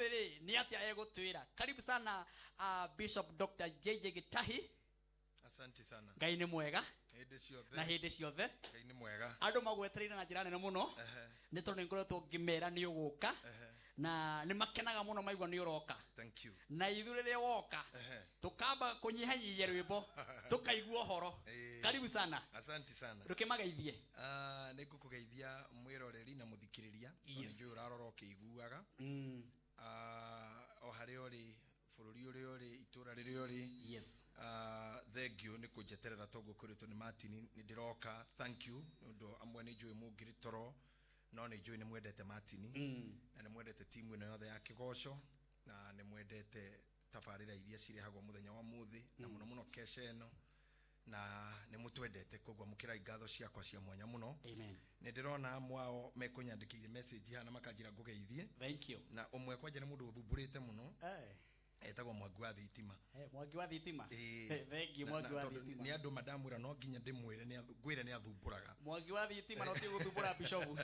Rĩ nĩ atĩa egũtwĩra? Karibu sana, Bishop Dr. JJ Gitahi. Asante sana. Ngai nĩ mwega. Hĩndĩ ciothe. Na hĩndĩ ciothe. Ngai nĩ mwega. Andũ magwetereire na njĩra nene mũno. Nĩ tondũ nĩ ngoretwo ngĩmera nĩ ũgũka. Na nĩ makenaga mũno maigua nĩ ũroka. Thank you. Na ithuĩ rĩrĩa woka tũkamba kũnyihanyihia rwĩmbo tũkaigua ũhoro. Karibu sana. Asante sana. Ndũkĩmageithie. Nĩ ngũkũgeithia mwĩroreri na mũthikĩrĩria. Tondũ nĩ njũĩ ũrarora ũkĩiguaga. O harĩa ũrĩ, bũrũri ũrĩa ũrĩ, itũra rĩrĩa ũrĩ. Yes. Thank you nĩ kũnjeterera toguo kwĩrĩtwo nĩ Martin nĩ ndĩroka. Thank you nĩ ũndũ amwe nĩ njũĩ mũngĩrĩ toro no nĩ njũĩ nĩ mwendete Martin na nĩ mwendete timu ĩno yothe ya kĩgoco na nĩ mwendete tabarĩra iria cirehagwo mũthenya wa mũthĩ na mũno mũno kesha ĩno na nĩ mũtwendete, koguo amũkĩrai ngatho ciakwa cia mwanya mũno. Amen. Nĩ ndĩrona amwe ao mekũnyandĩkĩire message haha na makanjĩra ngũgeithie. Thank you. Na ũmwe kwanja nĩ mũndũ ũthumbũrĩte mũno. Etagwo Mwangi wa Thitima. Mwangi wa Thitima. Thank you, Mwangi wa Thitima. Nĩ andũ mandamwĩra no nginya ndĩmwĩre ngwĩre nĩ athumbũraga. Mwangi wa Thitima no ti gũthumbũra Bishop.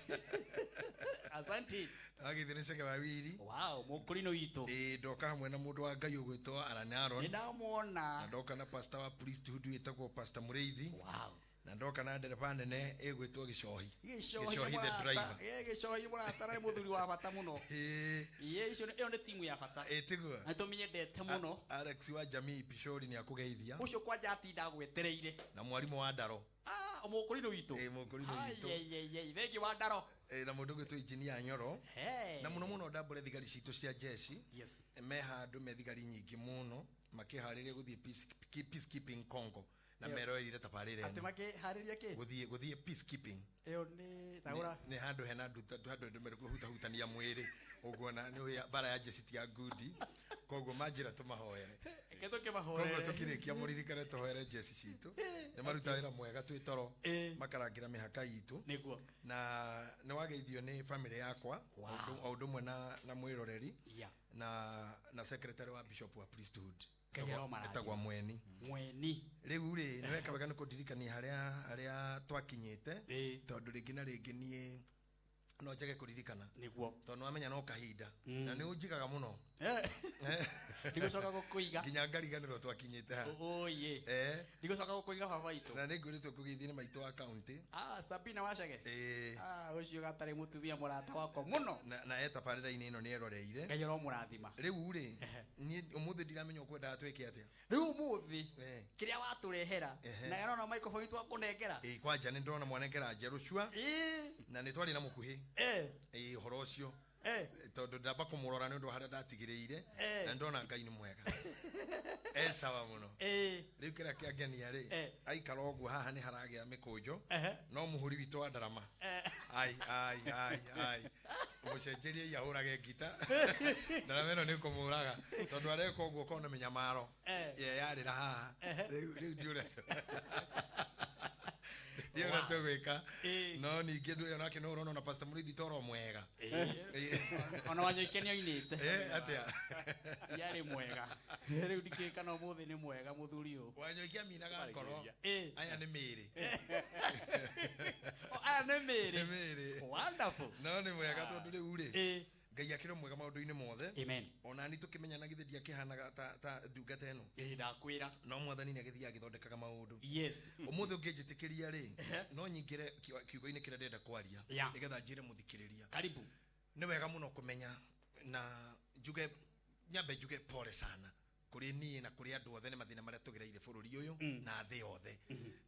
Asante. Agĩthiĩ nĩ Chege wa Wiri. Wow, mũkũrinũ witũ. Ndoka hamwe na mũndũ wa Ngai ũgwĩtwo Alan Aaron. Nĩ ndamuona. Na ndoka na pastor wa priesthood wĩtagwo Pastor Mũrĩithi. Wow. Na ndoka na ndereba nene ĩgwĩtwo Gĩcohi. Gĩcohi Gĩcohi the mũrata. driver. Gĩcohi mũrata na nĩ mũthuri wa bata mũno. Icio ĩyo nĩ timu ya bata. Tiguo. Na tũmĩendete mũno. Alex wa Jamii Pishori nĩ akũgeithia. Ũcio kwanja atinda agwetereire. Na mwarimũ wa Ndaro. Mũkũrinũ witũ. Mũkũrinũ witũ. Ai, ai, ai, thank you wa Ndaro. Na mũndũ ũgwĩtwo Engineer Nyoro. Na mũno mũno ndambũre thigari citũ cia jeshi. Yes. Me handũ me thigari nyingĩ mũno makĩharĩria gũthiĩ peacekeeping Congo. Na meroerire tabarĩra ĩno. Atĩ makĩharĩria kĩ? Gũthiĩ peacekeeping. Ĩyo nĩ tagũra. Nĩ handũ hena nduta, handũ andũ mekũhutahutania mwĩrĩ. Ũguo na nĩ bara ya jeshi ti ya ngundi. Koguo manjĩra tũmahoere. Reke tũkĩmahoere. Koguo tũkĩrĩkia mũririkane tũhoere jeshi citũ. Nĩ maruta wĩra mwega twĩ toro. Makarangĩra mĩhaka itũ. Nĩguo. Na nĩ wageithio nĩ family yakwa. Wow. O ũndũ ũmwe na mwĩroreri. Yeah. Na secretary wa Bishop wa priesthood. Kenya Roma Etagwo Mweni. Mweni. Rĩu rĩ, nĩ weka wega nĩ kũndirikania harĩa twakinyĩte. Tondũ rĩngĩ na rĩngĩ niĩ no njage kũririkana. Nĩguo. Tondũ nĩwamenya no kahinda. Na nĩ ũnjigaga mũno. Ndigũcoka gũkũiga. Nginya ngariganĩrwo twakinyĩte haha. Oye. Ndigũcoka gũkũiga baba witũ. Na nĩngwĩrĩtwo kũgeithio nĩ maitũ wa county. Sabina Wachege. Ũcio gatarĩ mũtumia mũrata wakwa mũno. Na etabarĩra-inĩ ĩno nĩ eroreire. Ngai aromũrathima. Rĩu rĩ, niĩ ũmũthĩ ndiramenya ũkwendaga twĩke atĩa. Rĩu ũmũthĩ, kĩrĩa watũrehera, na yarona microphone twakũnengera. Kwanja nĩ ndĩrona mwanengera njerũ cua. Na nĩ twarĩ na mũkuhĩ. Ũhoro ũcio. Tondũ ndamba kũmũrora nĩ ũndũ wa harĩa ndatigĩrĩire. Na ndona Ngai nĩ mwega. Sawa mũno. Rĩu kĩrĩa kĩangenia rĩ, aikara ũguo haha nĩ haragĩa mĩkũnjo. No mũhũri witũ wa ndarama. Ai, ai, ai, ai. Mũcenjerie ia ahũrage ngita. Ndarama ĩno nĩ kũmũraga. Tondũ areka ũguo ũkona mĩnyamaro. Ye yarĩra haha. Rĩu ndiũrĩa. Ndiũrĩa tũgwĩka. No ningĩ ndũĩ onake no ũrona ona Pastor Mũrĩithi toro mwega. Ona Wanyoike nĩ oinĩte. Atĩa? Yarĩ mwega. Rĩu ndikĩũĩ kana ũmũthĩ nĩ mwega mũthuri ũyũ. Wanyoike aminaga ngoro. Aya nĩ mĩĩrĩ. O, aya nĩ mĩĩrĩ. Nĩ mĩĩrĩ. Wonderful. No nĩ mwega tondũ rĩu rĩ. Ngai akĩrĩ mwega maũndũ-inĩ mothe. Amen. Ona ni tũkĩmenyana githĩ ndiakĩhanaga ta ndungata ĩno. Ndakwĩra. No mwathani nĩ agĩthiaga agĩthondekaga maũndũ. Yes. Ũmũthĩ ũngĩnjĩtĩkĩria rĩ, no nyingĩre kiugo-inĩ kĩrĩa ndĩrenda kwaria. Yeah. Nĩgetha njĩre mũthikĩrĩria. Karibu. Nĩ wega mũno kũmenya na nyambe njuge pole sana. Kũrĩ niĩ na kũrĩ andũ othe nĩ mathĩna marĩa tũgereire bũrũri ũyũ na thĩ yothe.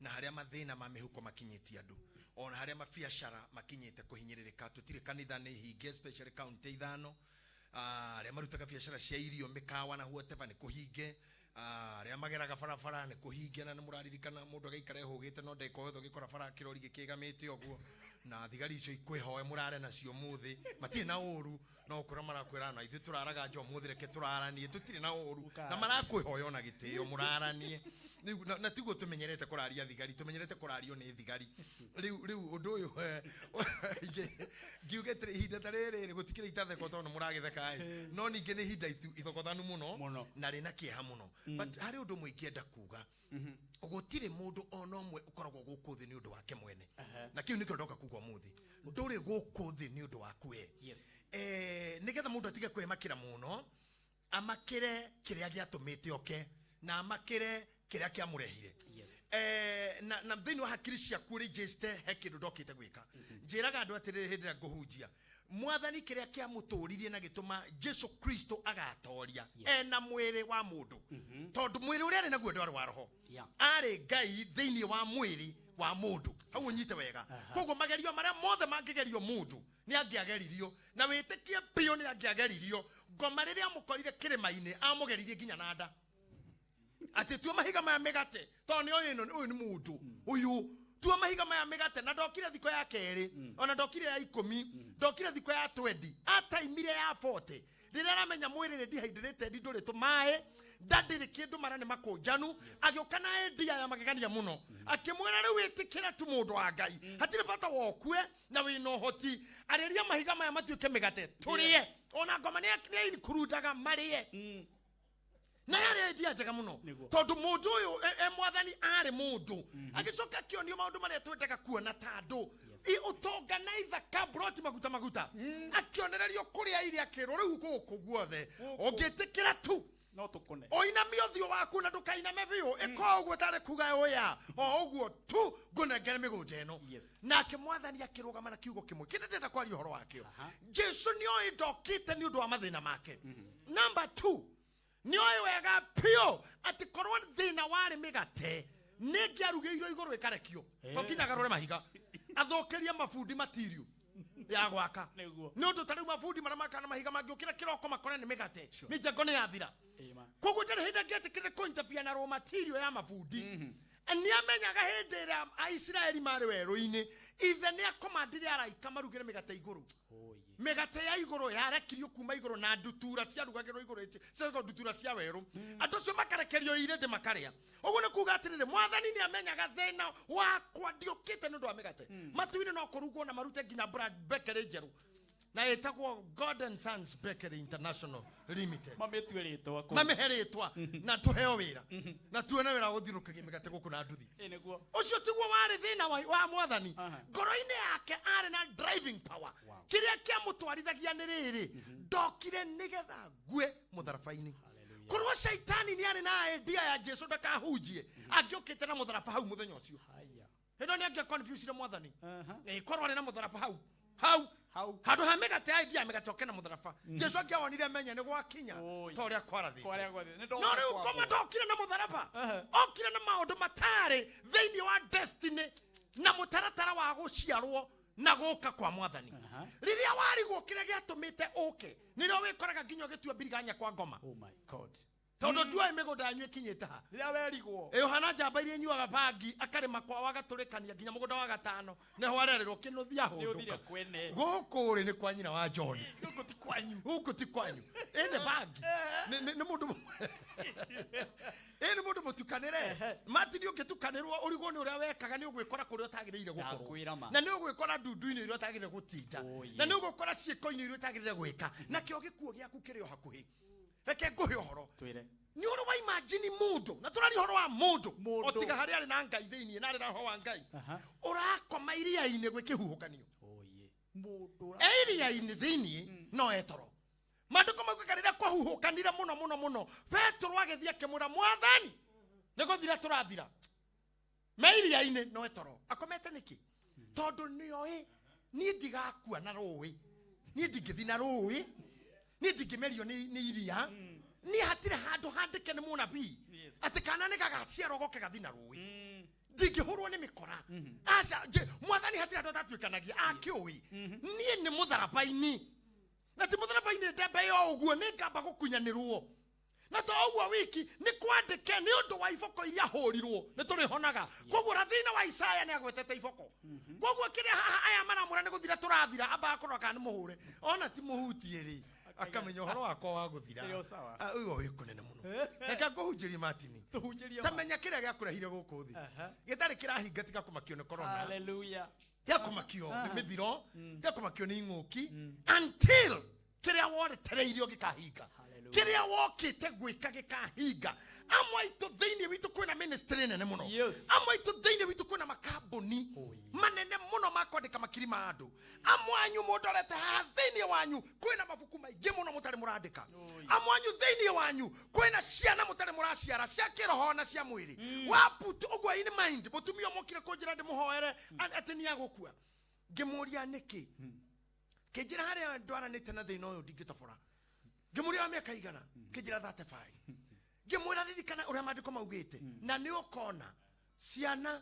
Na harĩa mathĩna ma mĩhuko makinyĩtie andũ. Ona harĩa mabiacara makinyĩte kũhinyĩrĩrĩka. Tũtirĩ kanitha nĩ hinge, especially county ithano. Arĩa marutaga biacara cia irio, mĩkawa na whatever nĩ kũhinge. Arĩa mageraga barabara nĩ kũhinge, na nĩ mũraririkana mũndũ agaikara ehũgĩte no ndagĩka o yothe ũgĩkora bara kĩrori gĩkĩgamĩte ũguo. Na thigari icio ikwĩhoe mũrare nacio ũmũthĩ. Matirĩ na ũru, no ũkora marakwĩra na ithuĩ tũraraga nja ũmũthĩ, reke tũraranie, tũtirĩ na ũru. Na marakwĩhoya ona gĩtĩo mũraranie. Rĩu, na tiguo tũmenyerete kũraria thigari, tũmenyerete kũrario nĩ thigari. Rĩu ũndũ ũyũ, ngiuge atĩrĩ, ihinda ta rĩrĩ rĩ, gũtikĩrĩ itatheko tondũ nĩ mũragĩtheka ĩ. No ningĩ nĩ ihinda ithokothanu mũno, Mũno. na rĩna kĩeha mũno. But harĩ ũndũ ũmwe ingĩenda kuga, gũtirĩ mũndũ ona ũmwe ũkoragwo gũkũ thĩ nĩ ũndũ wake mwene. Na kĩu nĩkĩo ndoka kuga ũmũthĩ, ndũrĩ gũkũ thĩ nĩ ũndũ waku we. Nĩgetha mũndũ atige kwĩmakĩra mũno, amakĩre kĩrĩa gĩatũmĩte oke na amakĩre kĩrĩa kĩamũrehire. Na thĩinĩ wa hakiri ciaku register he kĩndũ ndokĩte gwĩka. Njĩraga andũ atĩrĩrĩ, hĩndĩ ĩrĩa ngũhunjia mwathani, kĩrĩa kĩamũtũririe na gĩtũma Jesu Kristo agatoria ena mwĩrĩ wa mũndũ, tondũ mwĩrĩ ũrĩa arĩ naguo ndwarĩ wa roho, arĩ Ngai thĩinĩ wa mwĩrĩ wa mũndũ. Hau ũnyite wega. Koguo magerio marĩa mothe mangĩgerio mũndũ nĩ angĩageririo, na wĩtĩkie biũ nĩ angĩageririo. Ngoma rĩrĩa amũkorire kĩrĩma-inĩ, amũgeririe nginya na nda, atĩ tua mahiga maya mĩgate, tondũ nĩ oĩ ĩno, ũyũ nĩ mũndũ ũyũ, tua mahiga maya mĩgate. Na ndokire thikũ ya kerĩ, ona ndokire ya 10, ndokire thikũ ya 20, ataimire ya 40, rĩrĩa aramenya mwĩrĩ nĩ dehydrated, ndũrĩ tũmaĩ, nda ndĩrĩ kĩndũ, mara nĩ makũnjanu, agĩũka na idea ya magegania mũno, akĩmwĩra, rĩu ĩtĩkĩra tu, mũndũ wa Ngai, hatirĩ bata wokue na wĩna ũhoti, arĩria mahiga maya matuĩke mĩgate tũrĩe. Ona ngoma nĩ nĩ marĩe, na yarĩ idea njega mũno. Tondũ mũndũ ũyũ e mwathani arĩ mũndũ, agĩcoka akĩonio maũndũ marĩa twendaga kuona ta andũ, ũtonga na ithaka, broti, maguta maguta, akĩonererio kũrĩa iria, akĩrwo rĩu gũkũ guothe ũngĩtĩkĩra tu no tũkũne. Ũinamie ũthiũ waku na ndũkainame biũ, ĩko ũguo tarĩ kuga ũya o ũguo tu, ngũnengere mĩgũnda ĩno. Nake mwathani akĩrũgama na kiugo kĩmwe kĩrĩa ndĩrenda kwaria ũhoro wakĩo. Jesu nĩoĩ ndokĩte nĩ ũndũ wa mathĩna make. Number two, nĩoĩ wega biũ atĩ korwo thĩna warĩ mĩgate, nĩngĩarugĩirwo igũrũ ĩkarekio, to nginya agarũre mahiga athũkĩrie mabundi material ya gwaka. Nĩ ũndũ ta rĩu mabundi marĩa makana mahiga mangĩũkĩra kĩroko makore nĩ mĩgate, mĩjengo nĩ yathira. Koguo ndarĩ hĩndĩ angĩetĩkĩrire kũinterfere na raw material ya mabundi. Nĩ amenyaga hĩndĩ ĩrĩa Aisiraeli marĩ werũ-inĩ, ithe nĩ akomandire araika marugĩre mĩgate igũrũ. Mĩgate ya igũrũ yarekirio kuma igũrũ na ndutura ciarugagĩrwo igũrũ, ciatagwo ndutura cia werũ. Andũ acio makarekerio irĩndĩ makarĩa. Ũguo nĩ kuga atĩrĩrĩ, mwathani nĩ amenyaga thĩna wakwa ndiũkĩte nĩ ũndũ wa mĩgate. Matu-inĩ no kũrugwo na marute nginya brand bakery njerũ na ĩtagwo Golden Sons Bakery International Limited. Mamĩtue rĩtwa kũu. Mamĩhe rĩtwa na tũheo wĩra na tuone wĩra wa gũthiũrũrũkagia mĩgate gũkũ na nduthi. Ĩ nĩguo. Ũcio tiguo warĩ thĩna wa mwathani. Ngoro-inĩ yake arĩ na driving power. Kĩrĩa kĩamũtwarithagia nĩ rĩrĩ, ndokire nĩgetha ngue mũtharaba-inĩ. Korwo caitani nĩ arĩ na idea ya Jesu ndakahunjie, angĩũkĩte na mũtharaba hau mũthenya ũcio. Hĩndĩ ĩyo nĩ angĩa mwathani. Korwo arĩ na mũtharaba hau hau Hau. handũ ha mĩgate, idea ya mĩgate, oke na mũtharaba, Jesu angĩawonire amenye nĩ gwakinya. Ta ũrĩa kwarathĩtwo. Kwarĩa gwothe. Nĩ No ndoka rĩu kwambwo. koma ndokire na mũtharaba, okire na maũndũ matarĩ thĩinĩ wa destiny na mũtaratara wa gũciarwo na gũka kwa mwathani. Rĩrĩa warigwo kĩrĩa gĩatũmĩte ũke, nĩrĩo wĩkoraga nginya ũgĩtua mbiriganya kwa ngoma. Oh my God. Tondũ nduoĩ mĩgũnda yanyu ĩkinyĩte ha. Rĩrĩa werigwo. Ĩ ũhana njamba iria inyuaga bangi, akarĩma kwao agatũrĩkania nginya mũgũnda wa gatano nĩho arererwo kĩnũthia. Nĩ ũthire hũndũka kwene. Gũkũ rĩ nĩ kwa nyina wa John. Gũkũ ti kwanyu. Gũkũ ti kwanyu. Ĩ nĩ bangi, nĩ mũndũ ĩ nĩ mũndũ mũtukanĩre. Matini ũngĩtukanĩrwo ũrigwo nĩ ũrĩa wekaga, nĩ ũgwĩkora kũrĩa ũtagĩrĩire gũkorwo. Ndakwĩra ma. Na nĩ ũgwĩkora ndundu-inĩ iria ũtagĩrĩire gũtinda. Na nĩ ũgũkora ciĩko-inĩ iria ũtagĩrĩire gwĩka, nakĩo gĩkuũ gĩaku kĩrĩ o hakuhĩ. Reke ngũhe ũhoro. Twĩre. Nĩ ũrĩ wa imagine mũndũ, na tũraria ũhoro wa mũndũ, Mũndũ. o tiga harĩa arĩ na Ngai thĩinĩ na arĩ na roho wa Ngai, ũrakoma iria-inĩ gwĩ kĩhuhũkanio. Mũndũ E iria-inĩ thĩinĩ no etoro. Maandĩko maugaga rĩrĩa kwahuhũkanire mũno mũno mũno, Petero agĩthiĩ akĩmwĩra, mwathani, nĩ gũthira tũrathira. Me iria-inĩ no etoro, akomete nĩkĩ? Tondũ nĩoĩ niĩ ndigakua na rũĩ, niĩ ndingĩthi na rũĩ, niĩ ndingĩmerio nĩ iria, niĩ hatirĩ handũ handĩke nĩ mũnabii atĩ kana nĩ gagaciarwo goke gathi na rũĩ. Ndingĩhũrwo nĩ mĩkora, aca. Mwathani hatirĩ andũ atatuĩkanagia, akĩũĩ niĩ nĩ mũtharaba-inĩ, na ti mũtharaba-inĩ ndembe yo ũguo, nĩ ngamba gũkunyanĩrwo, na to ũguo wiki, nĩ kwandĩke nĩ ũndũ wa iboko iria hũrirwo nĩ tũrĩhonaga. Koguo rathĩna wa Isaya nĩ agwetete iboko. Koguo kĩrĩa haha aya maramwĩra nĩ gũthira tũrathira, ambaga kũrora kana nĩ mũhũre, ona ti mũhutie rĩ, akamenya ũhoro wakwa wa gũthira. Ĩrĩ o sawa. Ah, ũyũ wĩ kũnene mũno. Reke ngũhunjĩrie, Martini. Tũhunjĩrie ma. Tamenya kĩrĩa gĩakũrehire gũkũ thĩ gĩtarĩ kĩrahinga, tiga kũmakio nĩ corona. Tiga kũmakio nĩ mĩthiro, tiga kũmakio nĩ ing'ũki, until kĩrĩa woretereirio gĩkahinga. Hallelujah. Kĩrĩa wokĩte gwĩka gĩkahinga. Amwe aitũ thĩinĩ witũ kwĩna ministry nene mũno. Amwe aitũ thĩinĩ witũ kwĩna makambuni Oh, yes. manene mũno ma kwandĩka makiri ma andũ. Amwe anyu mũndorete haha thĩinĩ wanyu kwĩna mabuku maingĩ mũno mũtarĩ mũrandĩka. Oh, yes. Amwe anyu thĩinĩ wanyu kwĩna ciana mũtarĩ mũraciara cia kĩroho na cia mwĩrĩ. Waput ũguo in mind, mũtumia ũmũkire kũnjĩra ndĩmũhoere atĩ nĩ agũkua. Ngĩmũria nĩkĩ? Kĩnjĩra harĩa ndwaranĩte na thĩna ũyũ ndingĩtobora. Ngĩmũria wa mĩaka igana? Kĩnjĩra 35. Ngĩmwĩra ririkana ũrĩa maandĩko maugĩte, na nĩ ũkona ciana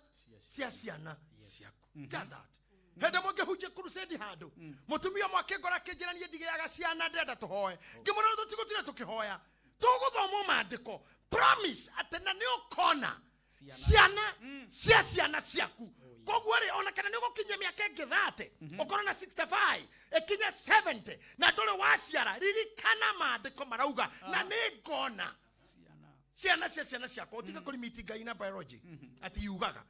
cia ciana ciaku. Just that. Hĩndĩ ĩmwe ngĩhunjia crusade handũ, mũtumia ũmwe akĩngora akĩnjĩra niĩ ndigĩaga ciana, ndĩrenda tũhoe. Ngĩmwĩra tũtigũtire tũkĩhoya, tũgũthoma maandĩko, promise atĩ na nĩ ũkona ciana cia ciana ciaku. Koguo rĩ, ona kana nĩ ũgũkinyia mĩaka ĩngĩ 30, ũkorwo na 65 ĩkinye 70 na ndũrĩ waciara, ririkana maandĩko marauga na nĩ ngona Ciana. Ciana cia ciana ciakwa. Ũtige kũrimiti Ngai na biology atĩ yugaga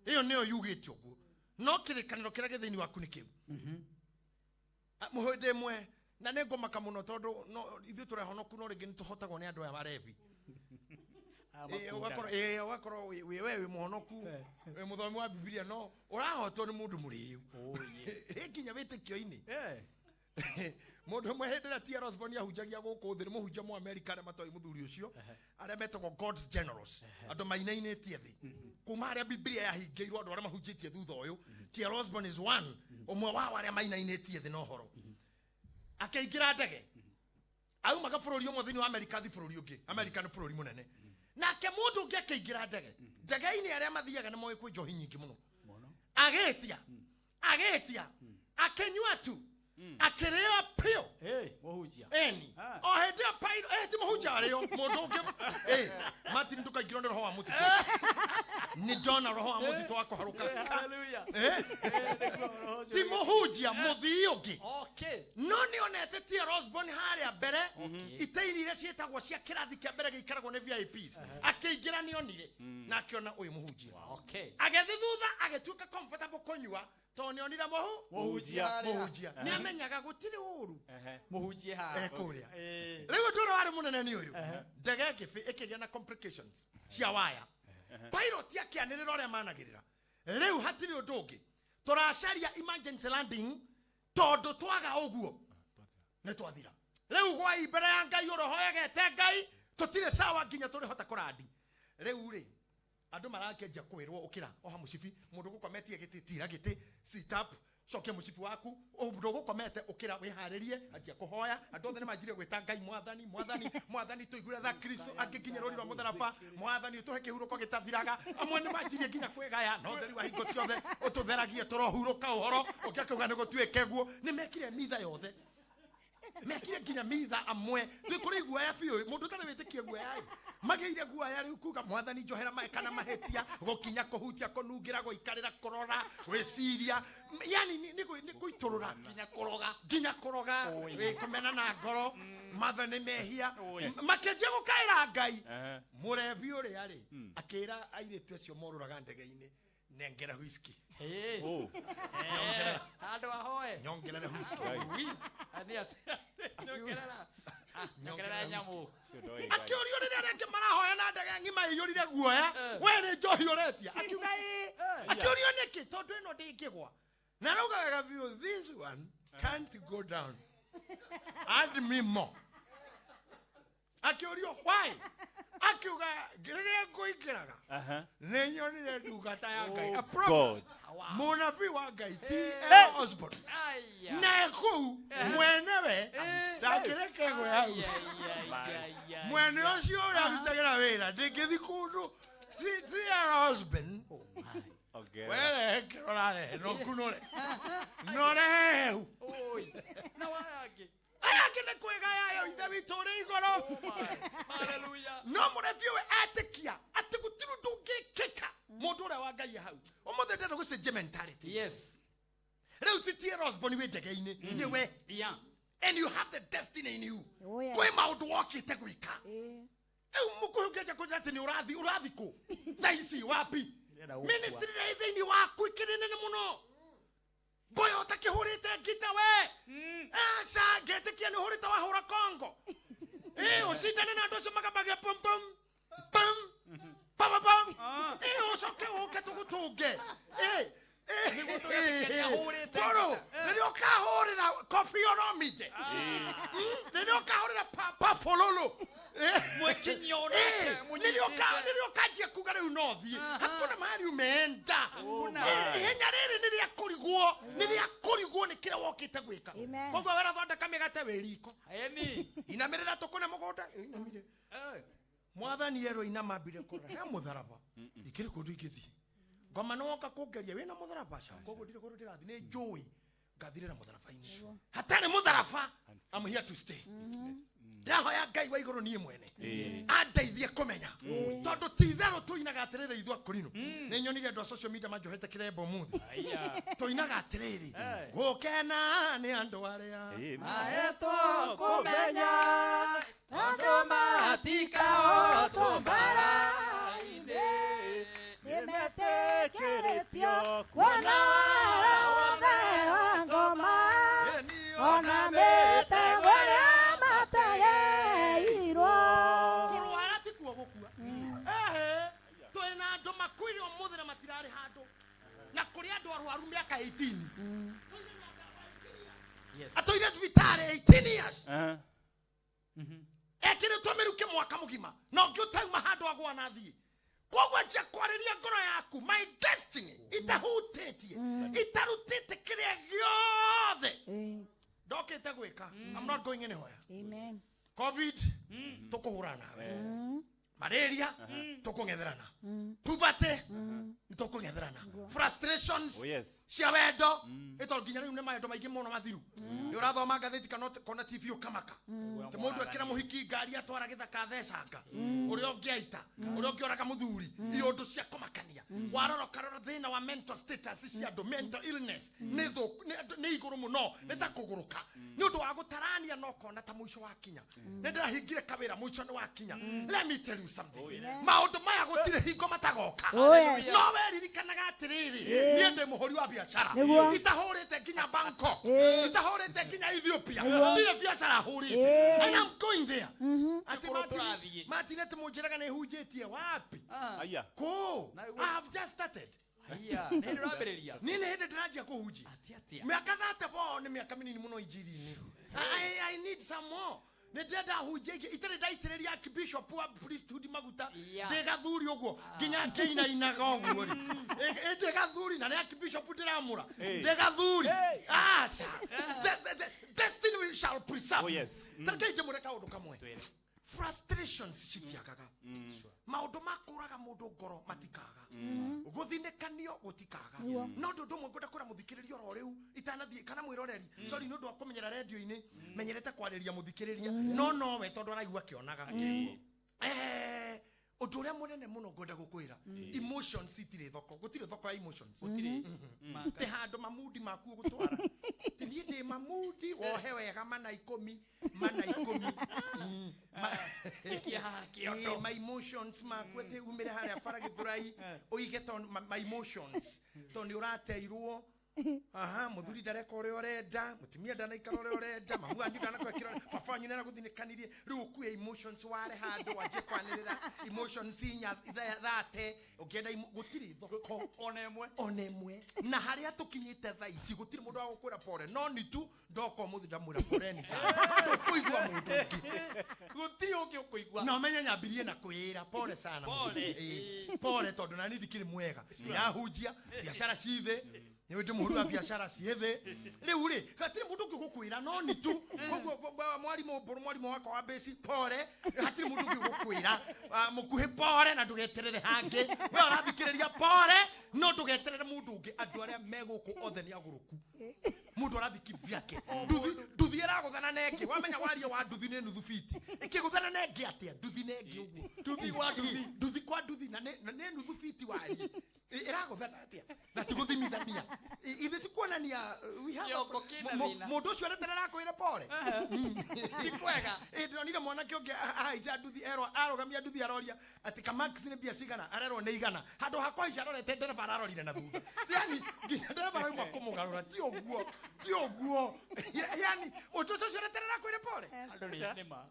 ĩyo nĩyo yugĩte ũguo, no kĩrĩkanĩro kĩrĩa gĩ thĩinĩ waku nĩ kĩu. Hĩndĩ ĩmwe na nĩ ngũmaka mũno tondũ no ithuĩ tũrehonoku, no rĩngĩ nĩ tũhotagwo nĩ andũ aya marebi. Aya Ĩĩ, makundaga. ũgakorwo wĩ we wĩ mũhonoku, wĩ mũthomi wa Bibilia, no ũrahotwo nĩ mũndũ mũrĩu. Oh, yeah. Ĩ nginya wĩtĩkio-inĩ. Eh. Mũndũ ũmwe hĩndĩ ĩrĩa T.L. Osborn ahunjagia gũkũ thĩ, nĩ mũhunjia mũ Amerika arĩa matoĩ mũthuri ũcio, arĩa metagwo God's Generals, andũ mainainĩtie thĩ kuma harĩa Bibilia yahingĩirwo, andũ arĩa mahunjĩtie thutha ũyũ. T.L. Osborn is one, ũmwe wao arĩa mainainĩtie thĩ na ũhoro. Akĩingĩra ndege, aumaga bũrũri ũmwe thĩinĩ wa Amerika thi bũrũri ũngĩ. Amerika nĩ bũrũri mũnene. Nake mũndũ ũngĩ akĩingĩra ndege. Ndege-inĩ arĩa mathiaga nĩ moĩ kwĩ njohi nyingĩ mũno. Mũno. Agĩtia akĩnyua tu, akĩrĩo piũ. Hey, mũhunjia. Eni. Ah. O hĩndĩ ĩyo pilot, ti mũhunjia arĩo, mũndũ ũngĩ. Martin, ndũkaingĩrwo nĩ roho wa mũtitũ. Nĩ ndona roho wa mũtitũ wa kũharũka. Eh, hallelujah. Eh? Eh, nĩguo roho ũcio Ti mũhunjia, mũthii ũngĩ. No nĩ onete T.L. Osborn harĩa mbere ite-inĩ iria ciĩtagwo cia kĩrathi kĩa mbere gĩikaragwo nĩ VIPs. Akĩingĩra, nĩ onire na akĩona ũyũ mũhunjia. Agĩthiĩ thutha, agĩtuĩka comfortable kũnyua tondũ nĩ onire mũhu Mũhunjia. Mũhunjia nĩ amenyaga gũtirĩ ũru. Mũhunjie haha. Eh, kũrĩa. Eh. Rĩu ũndũ ũrĩa warĩ mũnene nĩ ũyũ: ndege ĩkĩgĩa na complications cia waya. Pilot akĩanĩrĩra ũrĩa managĩrĩra, rĩu hatirĩ ũndũ ũngĩ, tũracaria emergency landing tondũ twaga ũguo nĩ twathira. Rĩu gwai mbere ya Ngai ũrĩa ũhoyagete Ngai, tũtirĩ sawa nginya tũrĩhota kũrandi. Rĩu rĩ, andũ marakĩanjia kwĩrwo ũkĩra oha mũcibi, mũndũ ũgũkometie gĩtĩ tira gĩtĩ, sit up, cokia mũcibi waku. Mũndũ ũgũkomete ũkĩra wĩharĩrie, anjia kũhoya. Andũ othe nĩ manjirie gwĩta Ngai, Mwathani, Mwathani, Mwathani, tũiguĩre tha Kristo angĩkinya rũri rwa mũtharaba, Mwathani ũtũhe kĩhurũko gĩtathiraga. Amwe nĩ manjirie nginya kwĩgaya no ũtheri wa hingo ciothe ũtũtheragie, tũrohurũka ũhoro ũngĩ akauga nĩ gũtuĩke guo. Nĩ mekire mitha yothe, mekire nginya mitha. Amwe twĩ kũrĩ guoya biũ, mũndũ ũtarĩ wĩtĩkie guoya ĩ magĩire guoya rĩu kuga Mwathani njohera mae kana mahĩtia, gũkinya, kũhutia, kũnungĩra, gũikarĩra, kũrora, gwĩciria, yani nĩ gũitũrũra. Nginya kũroga. Nginya kũroga. Oi. Wĩ kũmena na ngoro mathani mehia. Oi. Makĩanjia gũkaĩra Ngai. Ehe. Mũrebi ũrĩa rĩ akĩra airĩtu acio morũraga ndege-inĩ, nengera whisky. Hey. Oh. Eh, handũ ahoe. Nyongerere whisky. Ui. Nĩ atĩ. Nyongerera. Ah, nyongerera nyamũ. Ũcio ndoĩ Ngai. Akĩũrio rĩrĩa arĩa angĩ marahoya na ndege ng'ima ĩiyũrire guoya, Eh. we nĩ njohi ũretia? Akiuga ĩ. Eh. Akĩũrio nĩkĩ? Tondũ ĩno ndĩngĩgwa na rauga wega biũ, this one can't go down, add me more. Akĩũrio why? Akiuga rĩrĩa ngũingĩraga Aha. nĩ nyonire ndungata ya Ngai, Oh, a prophet, God. mũnabii wa Ngai T Eh. L Osborn, Aya. na kũu mwenewe ndangĩreke gwe hau. Ai, ai, ai, ai, ai. Mwene ũcio ũrĩa arutagĩra wĩra ndĩngĩthi kũndũ T.L. Osborn. Oh my. Ongerera. Werehe kĩro ũrarehe no kunũre norehe heu. Oi. Na waya angĩ. Aya angĩ nĩ kwĩgaya ithe witũ ũrĩ igũrũ. Oh my. Hallelujah. No mũrebi ũyũ etĩkia atĩ gũtirĩ ũndũ ũngĩkĩka mũndũ ũrĩa wa Ngai e hau. Ũmũthĩ ndĩrenda gũcenjia mentality. Rĩu ti T.L. Osborn wĩ ndege-inĩ, nĩwe. Yeah. And you have the destiny in you. Oh, yeah. Kwĩ maũndũ wokĩte gwĩka. Eh. Rĩu mũkũyũ ũngĩanjia kũnjĩra atĩ nĩ ũrathi, ũrathi kũ thaa ici wapi? Ndĩrenda gũkua. Ministry ĩrĩa ĩ thĩinĩ waku ĩkĩrĩ nene mũno. Mboyo ũtakĩhũrĩte ngita we, aca, ngetĩkia nĩ ũhũrĩte, wahũra kongo. Ĩ, ũcindane na andũ acio magambagia pum pum pum pam pam pam. Ĩ, ũcoke ũke tũgũtũnge. Ĩ, ĩ, Nĩguo tũgetĩkĩria ahũrĩte. Tondũ rĩrĩa ũkahũrĩra Koffi Olomide, rĩrĩa ũkahũrĩra Papa Fololo, Mwekinyia onake, mũnyitĩte. rĩrĩa ũkanjia kuga rĩu no thiĩ, hakuna mahali umeenda. Hakuna. Ihenya rĩrĩ nĩ rĩa kũrigwo, nĩ rĩa kũrigwo nĩ kĩrĩa wokĩte gwĩka. Amen. Koguo werathondeka mĩgate wĩ riko, Eni. inamĩrĩra tũkũne mũgũnda, inamire. Mwathani erwo inama ambire kũrora he mũtharaba, ikĩrĩ kũndũ ingĩthiĩ. Ngoma nĩ woka kũngeria wĩna mũtharaba ca, koguo ndirĩ kũndũ ndĩrathiĩ, nĩ njũĩ ngathirĩra mũtharaba-inĩ. Hatarĩ mũtharaba, I'm here to stay. Ndĩrahoya Ngai wa igũrũ niĩ mwene andeithie kũmenya, tondũ ti itherũ tũinaga atĩrĩrĩ ithuĩ akũrinũ. Nĩ nyonire andũ a social media manjohete kĩremba ũmũthĩ. Aya. Tũinaga atĩrĩrĩ, Eh. gũkena nĩ andũ arĩa Maetwo kũmenya Andũ matikahotwo mbara-inĩ. Nĩmetĩkĩrĩtio kuona wara wothe wa ngoma, ona mĩtego ĩrĩa mategeirwo. Kũrwara ti kuo gũkua. Ehe, twĩna andũ makuire ũmũthĩ na matirarĩ handũ, na kũrĩ andũ arwaru mĩaka 18. Yes. Atũire thibitarĩ 18 years, ekĩrĩtwo mĩrukĩ mwaka mũgima, na ũngĩ ũtauma handũ agwa na thiĩ. Koguo njia kwarĩria ngoro yaku, my destiny itahutĩtie, itarutĩte kĩrĩa gĩothe ndokĩte gwĩka. I'm not going anywhere. Amen. COVID tũkũhũrana nawe, malaria tũkũng'etherana, poverty nĩtũkũng'etherana, frustrations Oh yes. cia wendo, ĩ tondũ nginya rĩu nĩ mawendo maingĩ mũno mathiru. Nĩ ũrathoma ngathĩti kana kona TV ũkamaka tĩ mũndũ ekĩra mũhiki ngari atwara gĩthaka thecanga, ũrĩa ũngĩ aita, ũrĩa ũngĩ oraga mũthuri, iũndũ cia kũmakania. Warora ũkarora thĩna wa mental status cia andũ, mental illness nĩ thũku, nĩ igũrũ mũno, nĩ ta kũgũrũka nĩ ũndũ wa gũtarania na ũkona ta mũico wakinya. Nĩ ndĩrahingire kawĩra, mũico nĩ wakinya. Let me tell you something, maũndũ maya gũtirĩ hingo matagoka. Oh, yes. No weririkanaga atĩrĩrĩ, niĩ ndĩ mũhũri wa biacara, Nĩguo. itahũrĩte nginya Bangkok, itahũrĩte nginya Ethiopia, ndirĩ biacara hũrĩte, and I'm going there. Atĩ Nĩkũrũ Martin- tũrathiĩ. Martin atĩ mũnjĩraga nĩ hunjĩtie wapi? Aya. Kũ? Na- I have just started. Aya, nĩ ndĩrambĩrĩria. Niĩ nĩ hĩndĩ ndĩranjia kũhunjia. Atĩ atĩa? Mĩaka 34 nĩ mĩaka mĩnini mũno injiri-inĩ. I need some more. Nĩ ndĩrenda hunjia ingĩ, itarĩ ndaitĩrĩria archbishop wa priesthood maguta. Yeah. Ndĩ gathuri ũguo nginya ngĩinainaga ũguo rĩ. Ĩ, ndĩ gathuri na nĩ archbishop ndĩramũra. Ndĩ gathuri. Aca. The destiny we shall preserve. Oh, yes. Ta reke njĩmũre kaũndũ kamwe. Twĩre. Frustrations citiagaga, maũndũ ma kũraga mũndũ ngoro matikaga, gũthinĩkanio gũtikaga, no ũndũ ũmwe ngwenda kwĩra mũthikĩrĩria oro rĩu itanathiĩ, kana mwĩroreri, sorry, nĩ ũndũ wa kũmenyera rendio-inĩ, menyerete kwarĩria mũthikĩrĩria, no nowe tondũ araigua akĩonaga. Ũndũ ũrĩa mũnene mũno ngwenda gũkwĩra, emotions itirĩ thoko, gũtirĩ thoko ya emotions. Gũtirĩ. Tĩ handũ mamudi maku ũgũtwara ti niĩ ndĩ mamudi wohe wega mana ikũmi mana ikũmi. Ikia haha kĩondo. Ĩ, my emotions maku atĩ umĩre harĩa bara Gĩthũrai ũige to my emotions tondũ nĩ ũrateirwo. Aha, mũthuri ndareka ũrĩa ũrenda, mũtumia ndanaikara ũrĩa ũrenda, mamu wanyu ndanakwekĩra, baba wanyu nĩaragũthinĩkanirie, rĩu ũkue emotions ware handũ wanjie kwanĩrĩra emotions inya thate ũngĩenda gũtirĩ thoko Ona ĩmwe. Ona ĩmwe. Na harĩa tũkinyĩte thaa ici gũtirĩ mũndũ wa gũkwĩra pore, no nĩ tu ndoka ũmũthĩ ndamwĩra poreni sana, ndũkũigua mũndũ ũngĩ. Gũtirĩ ũngĩ ũkũigua. Na ũmenye nyambirie na kwĩra pore sana. Pore. Ĩĩ, pore tondũ nani ndikĩrĩ mwega, ndĩrahunjia biacara cithĩ, nĩ ndĩ mũhũri wa biacara ciĩthĩ rĩu rĩ, hatirĩ mũndũ ũngĩ ũgũkwĩra no nĩ tu. Koguo mwarimũ mbũrũ, mwarimũ wakwa wa mbĩci, pore, hatirĩ mũndũ ũngĩ ũgũkwĩra. Mũkuhĩ pore, na ndũgeterere hangĩ. We ũrathikĩrĩria, pore, no ndũgeterere mũndũ ũngĩ. Andũ arĩa me gũkũ othe nĩ agũrũku, mũndũ arathi kivyake. Nduthi, nduthi ĩragũthana na ĩngĩ, wamenya waria wa nduthi nĩ nuthu fiti, ĩkĩgũthana na ĩngĩ atĩa? Nduthi na ĩngĩ ũguo, Nduthi kwa nduthi. Nduthi kwa nduthi, na nĩ nuthu fiti warie. Ĩragũthana atĩa na ti gũthimithania? Ithe ti kuonia. Kuonania we have a Kĩongo kĩna thĩna. Mũndũ ũcio areterera akwĩre pore. Ti kwega. Ĩ, ndĩronire mwanake ũngĩ ahaica nduthi, erwo arũgamia nduthi, aroria atĩ kamax nĩ mbia cigana, arerwo nĩ 100. Handũ ha kũhaica arorete ndereba, ararorire na thutha, yani nginya ndereba arauma kũmũgarũra. Ti ũguo, ti ũguo. Yani ũndũ ũcio areterera akwĩre pore. Andũ nĩ nĩma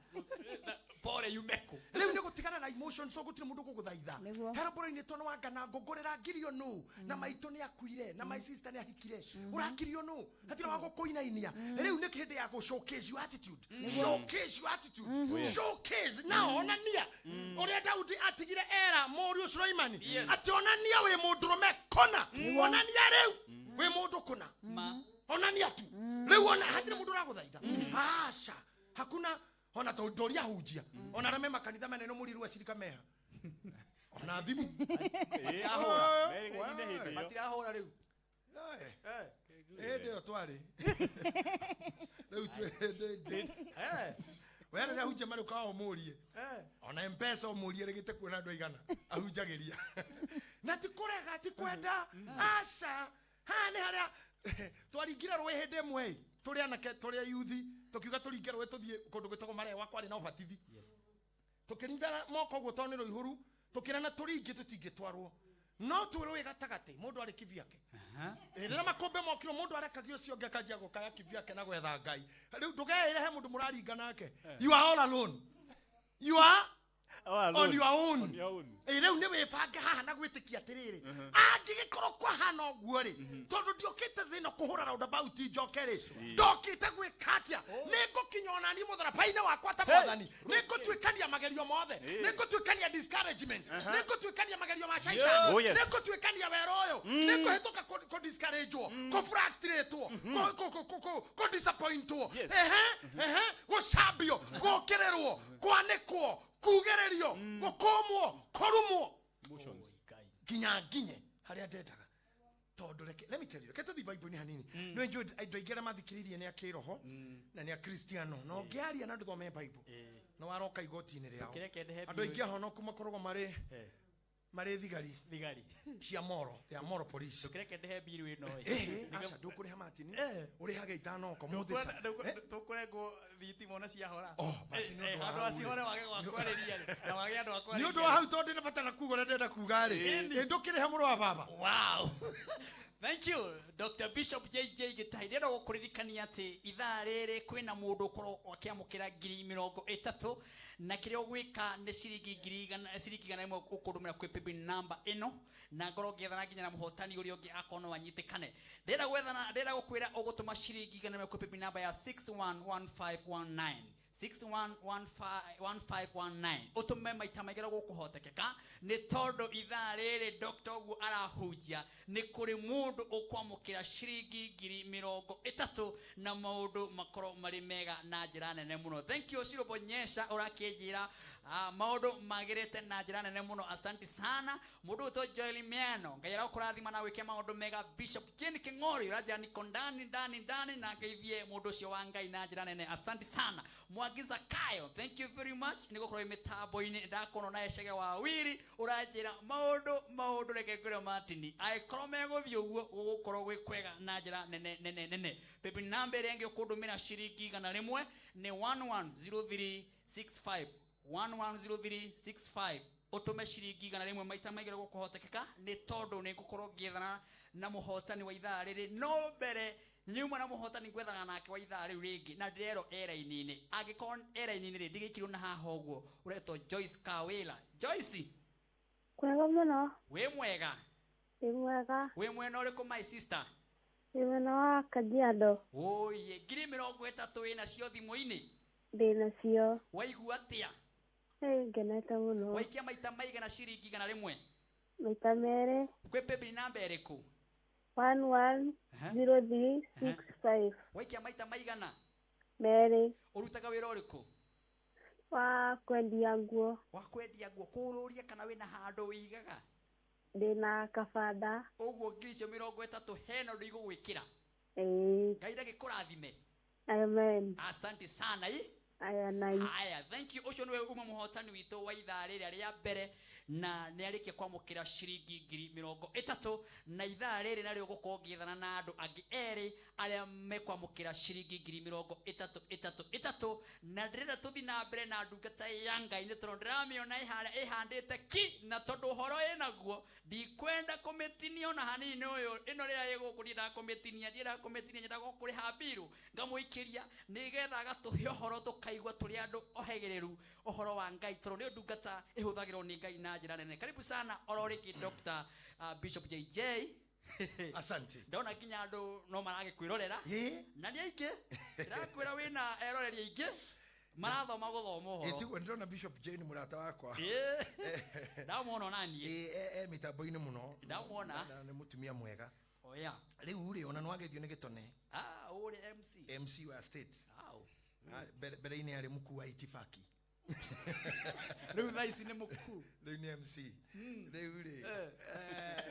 pore yume kũ? Rĩu nĩ gũtigana na emotions, so gũtirĩ mũndũ gũgũthaitha. Nĩguo. Heroboro-inĩ tondũ wanga na ngũngũrĩra ngirio nũ, na maitũ nĩ akuire, na my sister nĩ ahikire, ũrakirio nũ, hatirĩ wa gũkũinainia. Rĩu nĩ hĩndĩ ya gũ showcase your attitude, showcase your attitude, showcase na onania ũrĩa Daudi atigire era mũriũ Suleimani, atĩ onania wĩ mũndũrũme kũna, onania rĩu wĩ mũndũ kũna. Ma. Onania tu rĩu, ona hatirĩ mũndũ ũragũthaitha, aca, hakuna. Ona tondũ ahunjia ona arĩa me makanitha manene mũriru acirika meha ona thimũ. Matirahũra. Merĩga-inĩ hĩndĩ ĩyo. Matirahũra rĩu. Hĩndĩ ĩyo twarĩ rĩu twĩ we rĩrĩa ahunjia marĩ ũmũrie ona Mpesa, ũmũrie rĩgĩte kuona andũ aigana ahunjagĩria, na ti kũrega, ti kwenda, aca. Haha nĩ harĩa twaringire rũĩ hĩndĩ ĩmwe ĩ, tũrĩ anake, tũrĩ ayuthi, tũkiuga tũringe rũĩ tũthiĩ kũndũ gwĩtagwo Marewa, kwarĩ na ũbatithi. Tũkĩringana moko ũguo tondũ nĩ rũihũru, tũkĩrana tũringi tũtingĩtwarwo, no twĩ rũĩ gatagatĩ mũndũ arĩ kivyake. Ĩ, rĩrĩa makũmbĩ mokirwo, mũndũ arekagia ũcio ũngĩ akanjia gũkaya kivyake na gwetha Ngai. Rĩu ndũgeĩre he mũndũ mũraringa nake. You are all alone, you are Oh, alone. on your own. On your own. Ĩ, rĩu nĩ wĩbange haha na gwĩtĩkia atĩrĩrĩ, angĩgĩkorwo kwahana ũguo rĩ, tondũ ndiũkĩte thĩ ĩno kũhũra roundabout njoke rĩ, ndokĩte gwĩka atĩa? Nĩ ngũkinya ona niĩ mũtharaba-inĩ wakwa ta Mwathani, nĩ ngũtuĩkania magerio mothe, nĩ ngũtuĩkania discouragement, nĩ ngũtuĩkania magerio ma shaitani, Oh, yes. nĩ ngũtuĩkania wero ũyũ, nĩ ngũhĩtũka kũ-discouragewo, kũ-frustratwo, kũ-disappointwo, ehe ehe, gũcambio, gũkĩrĩrwo, kwanĩkwo, kugĩrĩrio, gũkũmwo, kũrumwo, Emotions. nginya nginye harĩa ndendaga. Tondũ reke, let me tell you, reke tũthiĩ Bible-inĩ hanini. Nĩ njũĩ andũ aingĩ arĩa mathikĩrĩirie nĩ a kĩroho na nĩ a Kristiano, na ũngĩaria na ndũthome Bible no waroka igoti-inĩ rĩao. Kĩreke ndehe. Andũ aingĩ ahonoku makoragwo marĩ marĩ thigari Thigari. cia moro, they are moral police. Ndũkĩreke ndehe mbiru ĩno ĩ. Ĩhĩ, aca, ndũkũrĩha Martin, ũrĩhage 5 oko mũthĩ. Tũkũrengwo thitima ona ciahora. Oh, basi nĩ ũndũ wa Handũ hau rĩ. acihore wage gwa kwarĩria rĩ, na wage andũ a Nĩ kwarĩria. ũndũ wa hau, tondũ ndĩna bata na kuga ũrĩa ndĩrenda kuga rĩ, ĩ ndũkĩrĩha, mũrũ wa baba. Wow. Thank you, Dr. Bishop JJ Gĩtahi. Ndĩrenda gũkũririkania atĩ ithaa rĩrĩ kwĩna mũndũ ũkorwo akĩamũkĩra 30,000, na kĩrĩa ũgwĩka nĩ ciringi 100,000, ciringi 100 ũkũndũmĩra kwĩ paybill number ĩno, na ngorwo ngĩethana nginya na mũhotani ũrĩa ũngĩ akorwo no anyitĩkane. Ndĩrenda gwethana, ndĩrenda gũkwĩra ũgũtũma ciringi 100 kwĩ paybill number ya 611519, 611519, ũtũme maita maingĩ ũrĩa gũkũhotekeka, nĩ tondũ ithaa rĩrĩ Dr. ũguo arahunjia nĩ kũrĩ mũndũ ũkwamũkĩra ciringi 30,000 na maũndũ makorwo marĩ mega na njĩra nene mũno. Thank you, Shiro Bonyesha, ũrakĩnjĩra maũndũ magĩrĩte na njĩra nene mũno. Asante sana. Mũndũ ũtwo Joel Miano, Ngai arokũrathima na wĩke maũndũ mega. Bishop Jane King'ori ũranjĩra niko ndani ndani ndani, na ngeithie mũndũ ũcio wa Ngai na njĩra nene. Asante sana. Mwangi Zakayo, thank you very much nĩ gũkorwo wĩ mĩtambo-inĩ. Ndakorwo na Ecege wa Wiri ũranjĩra maũndũ maũndũ. Reke ngwĩre Martin, angĩkorwo megũthiĩ ũguo gũgũkorwo gwĩ kwega na njĩra nene nene nene. Paybill namba ĩrĩa ĩngĩ ũkũndũmĩra ciringi 100 nĩ 110365, 110365. Ũtũme ciringi 100 maita maingĩ ũrĩa gũkũhotekeka, nĩ tondũ nĩ ngũkorwo ngĩethana na mũhotani wa ithaa rĩrĩ. No mbere nyuma na mũhotani ngwethana nake wa ithaa rĩu rĩngĩ, na ndĩrerwo eraini-inĩ, angĩkorwo eraini-inĩ rĩ ndigĩkirwo na haha ũguo, ũretwo Joyce Kawĩra. Joyce. Kwega mũno. Wĩ mwega? Ndĩ mwega. Wĩ mwena ũrĩkũ, my sister? Ndĩ mwena wa Kajiado. Oye, 30,000 wĩ nacio thimũ-inĩ? Ndĩ nacio. Waigua atĩa? Ĩ, ngenete mũno. Waikia maita maigana ciringi 100? Maita merĩ. Kwĩ paybill namba ĩrĩkũ? 11 0365. Waikia maita maigana? Merĩ. Ũrutaga wĩra ũrĩkũ? Wa kwendia nguo. Wa kwendia nguo, kũrũria kana wĩna handũ wĩigaga? Ndĩna kabanda. Ũguo 30,000 hena ũndũ igũgwĩkĩra. Ĩĩ. Ngai ndagĩkũrathime. Amen. Asante sana i. Aya nai. Haya, thank you. Ũcio nĩwe uma mũhotani witũ wa ithaa rĩrĩa rĩa mbere na nĩ arĩkia kwamũkĩra ciringi 30,000 na ithaa rĩrĩ narĩo gũkorwo ngĩethana na andũ angĩ erĩ arĩa mekwamũkĩra ciringi 30,000 3 3 na ndĩrenda tũthiĩ na mbere na ndungata ya Ngai nĩ tondũ ndĩramĩona ĩharĩa ĩhandĩte ki na tondũ ũhoro ĩnaguo ndikwenda kũmĩtinia ona hanini nĩ ũyũ ĩno rĩrĩa ĩgũkũ ndiendaga kũmĩtinia ndiendaga kũmĩtinia nyendaga kũrĩha mbiru ngamũikĩria nĩgetha agatũhe ũhoro tũkaigua tũrĩ andũ ohegĩrĩru ũhoro wa Ngai tondũ nĩyo ndungata ĩhũthagĩrwo nĩ Ngai na njĩra nene. Karibu sana oro rĩngĩ Dr. Bishop JJ. Asante. Ndona nginya andũ no maragĩkwĩrorera na nĩ aingĩ ndĩrakwĩra wĩna eroreri aingĩ marathoma gũthoma ũhoro. Ĩtiguo ndĩrona Bishop Jane mũrata wakwa. Ndamwona ona niĩ. E mĩtambo-inĩ mũno. Ndamwona. Na nĩ mũtumia mwega. Oya. Rĩu rĩ ona nĩwagethio nĩ gĩtone. Ah, ũrĩ MC. MC wa States. Au. Mbere-inĩ arĩ mkuu wa itifaki. Rĩu thaa ici nĩ mũkuu. Rĩu nĩ MC. Rĩu rĩ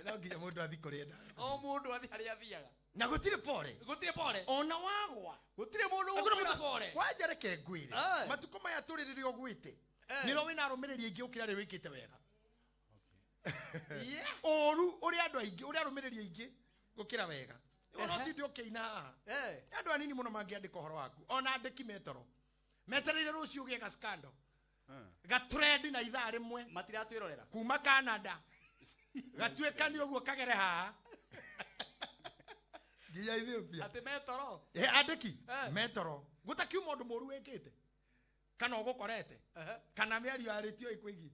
no nginya mũndũ athiĩ kũrĩa endaga. O mũndũ athiĩ harĩa athiaga. Na gũtirĩ pore. Gũtirĩ pore. Ona wagwa. Gũtirĩ mũndũ ũgũkwĩra pore. Kwanja reke ngwĩre. Matukũ maya tũrĩ rĩrĩa ũgwĩte. Nĩro wĩna arũmĩrĩri aingĩ gũkĩra rĩrĩa wĩkĩte wega. Ũru ũrĩa andũ aingĩ, ũrĩa arũmĩrĩri aingĩ gũkĩra wega. Ona ũtinde ũkĩina haha. Andũ anini mũno mangĩandĩka ũhoro waku. Ona andĩki metoro. Metereire rũciũ ũgĩe ga scandal. Ga trend na ithaa rĩmwe. Matiratwĩrorera. Kuma Canada. Gatuĩkani ũguo kagere haha. Nginya Ethiopia. Atĩ metoro. Andĩki metoro. Gũtakiuma ũndũ mũru wĩkĩte. Kana ũgũkorete. Kana mĩario yarĩtio ĩkwĩgiĩ.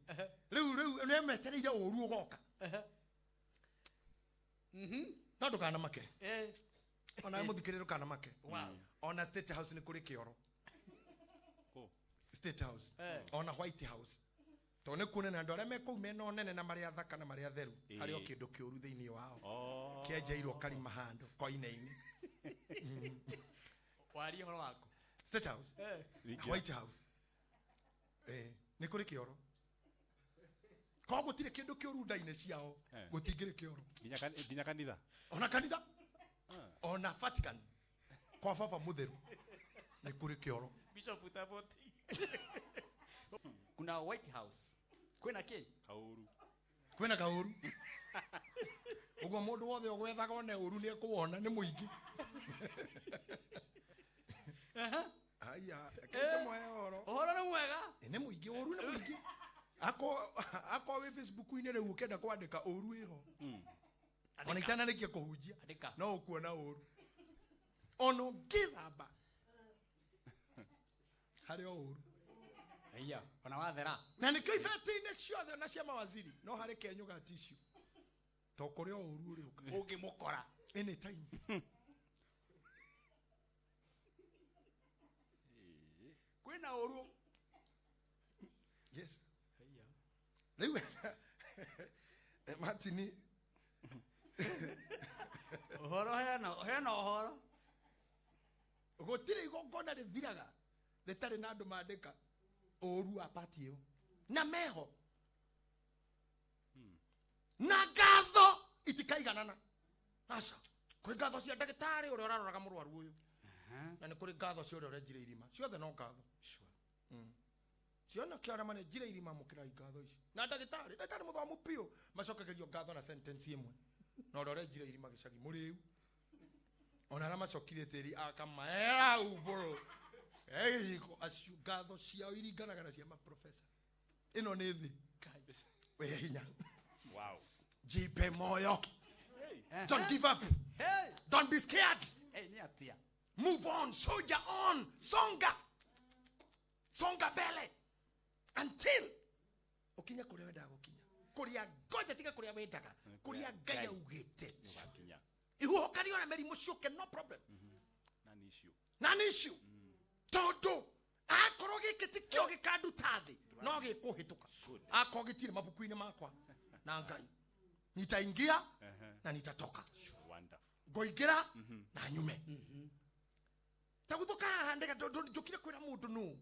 Rĩu rĩu nĩ metereire ũru ũgoka. No ndũkanamake. Ona mũthikĩrĩria ndũkanamake. Ona State House nĩ kũrĩ kĩoro. State House. Ona White House. Tondũ nĩ kuonania andũ arĩa me kũu mena ũnene na marĩa athaka na marĩa atheru harĩ o kĩndũ kĩũru thĩinĩ wao. Kĩenjeirwo karima handũ koine-inĩ. Warie ũhoro waku. State House. White House. Nĩ kũrĩ kĩoro. Koguo gũtirĩ kĩndũ kĩũru nda-inĩ ciao. Gũtingĩrĩ kĩoro. Nginya kanitha. Ona kanitha. Ona Vatican. Kwa baba mũtheru. Nĩ kũrĩ kĩoro. Bishop utaboti. Kuna White House. Kwĩna kĩ? Kaũru. Kwĩna kaũru. Ũguo mũndũ wothe ũgwethaga one ũru nĩ ekũwona nĩ mũingĩ. Aya, kĩndũ ũhoro. Ũhoro nĩ mwega? Nĩ mũingĩ, ũru nĩ mũingĩ. Ako wĩ Facebook-inĩ rĩu ũkĩenda kwandĩka ũru ĩho. Ona itanarĩkia kũhunjia. No ũkuona ũru. Ona ũngĩthamba. Harĩ o ũru. Aya, ona wathera. Na nĩkĩo ibeti-inĩ ciothe na cia mawaziri no harĩ kenyũ ga tissue. To kũrĩ o ũru ũrĩũka. Ũngĩmũkora. Anytime. Kwĩna ũru. Yes. Rĩu Martin ũhoro hena ũhoro. Gũtirĩ igongona rĩthiraga rĩtarĩ na andũ mandĩka ũru wa pati ĩyo. Na meho. Na ngatho itikaiganana. Aca, kwĩ ngatho cia ndagĩtarĩ ũrĩa ũraroraga mũrwaru ũyũ. Na nĩ kũrĩ ngatho cia ũrĩa ũrenjire irima. Ciothe no ngatho. Ciona kĩarĩa manenjire irima mũkĩrai ngatho ici. Na ndagĩtarĩ, ndagĩtarĩ mũthomu biũ macokagĩrio ngatho na sentence ĩmwe. Na ũrĩa ũrenjire irima gĩcagi mũrĩu. Ona arĩa macokire tĩri akamaera ubũrũ. Acio ngatho ciao iringanaga na cia maprofesa. Ĩno nĩ thĩ. Wĩ hinya. Wow. Jipe moyo. Don't give up. Don't be scared. Nĩ atĩa? Move on, soldier on, songa. Songa mbele. Until ũkinye kũrĩa wendaga gũkinya. Kũrĩa ngoja tiga kũrĩa wendaga. Kũrĩa Ngai augĩte. Ihuhũkanio na mĩrimũ ciũke no problem. Na nĩ issue. Na nĩ issue. Tondũ akorwo gĩkĩ ti kĩo gĩkanduta thĩ no gĩkũhĩtũka. Akorwo gĩtirĩ mabuku-inĩ makwa na Ngai. Nitaingia na nitatoka. Ngoingĩra na nyume. Taguthuka haha ndega njũkire kwĩra mũndũ nũ.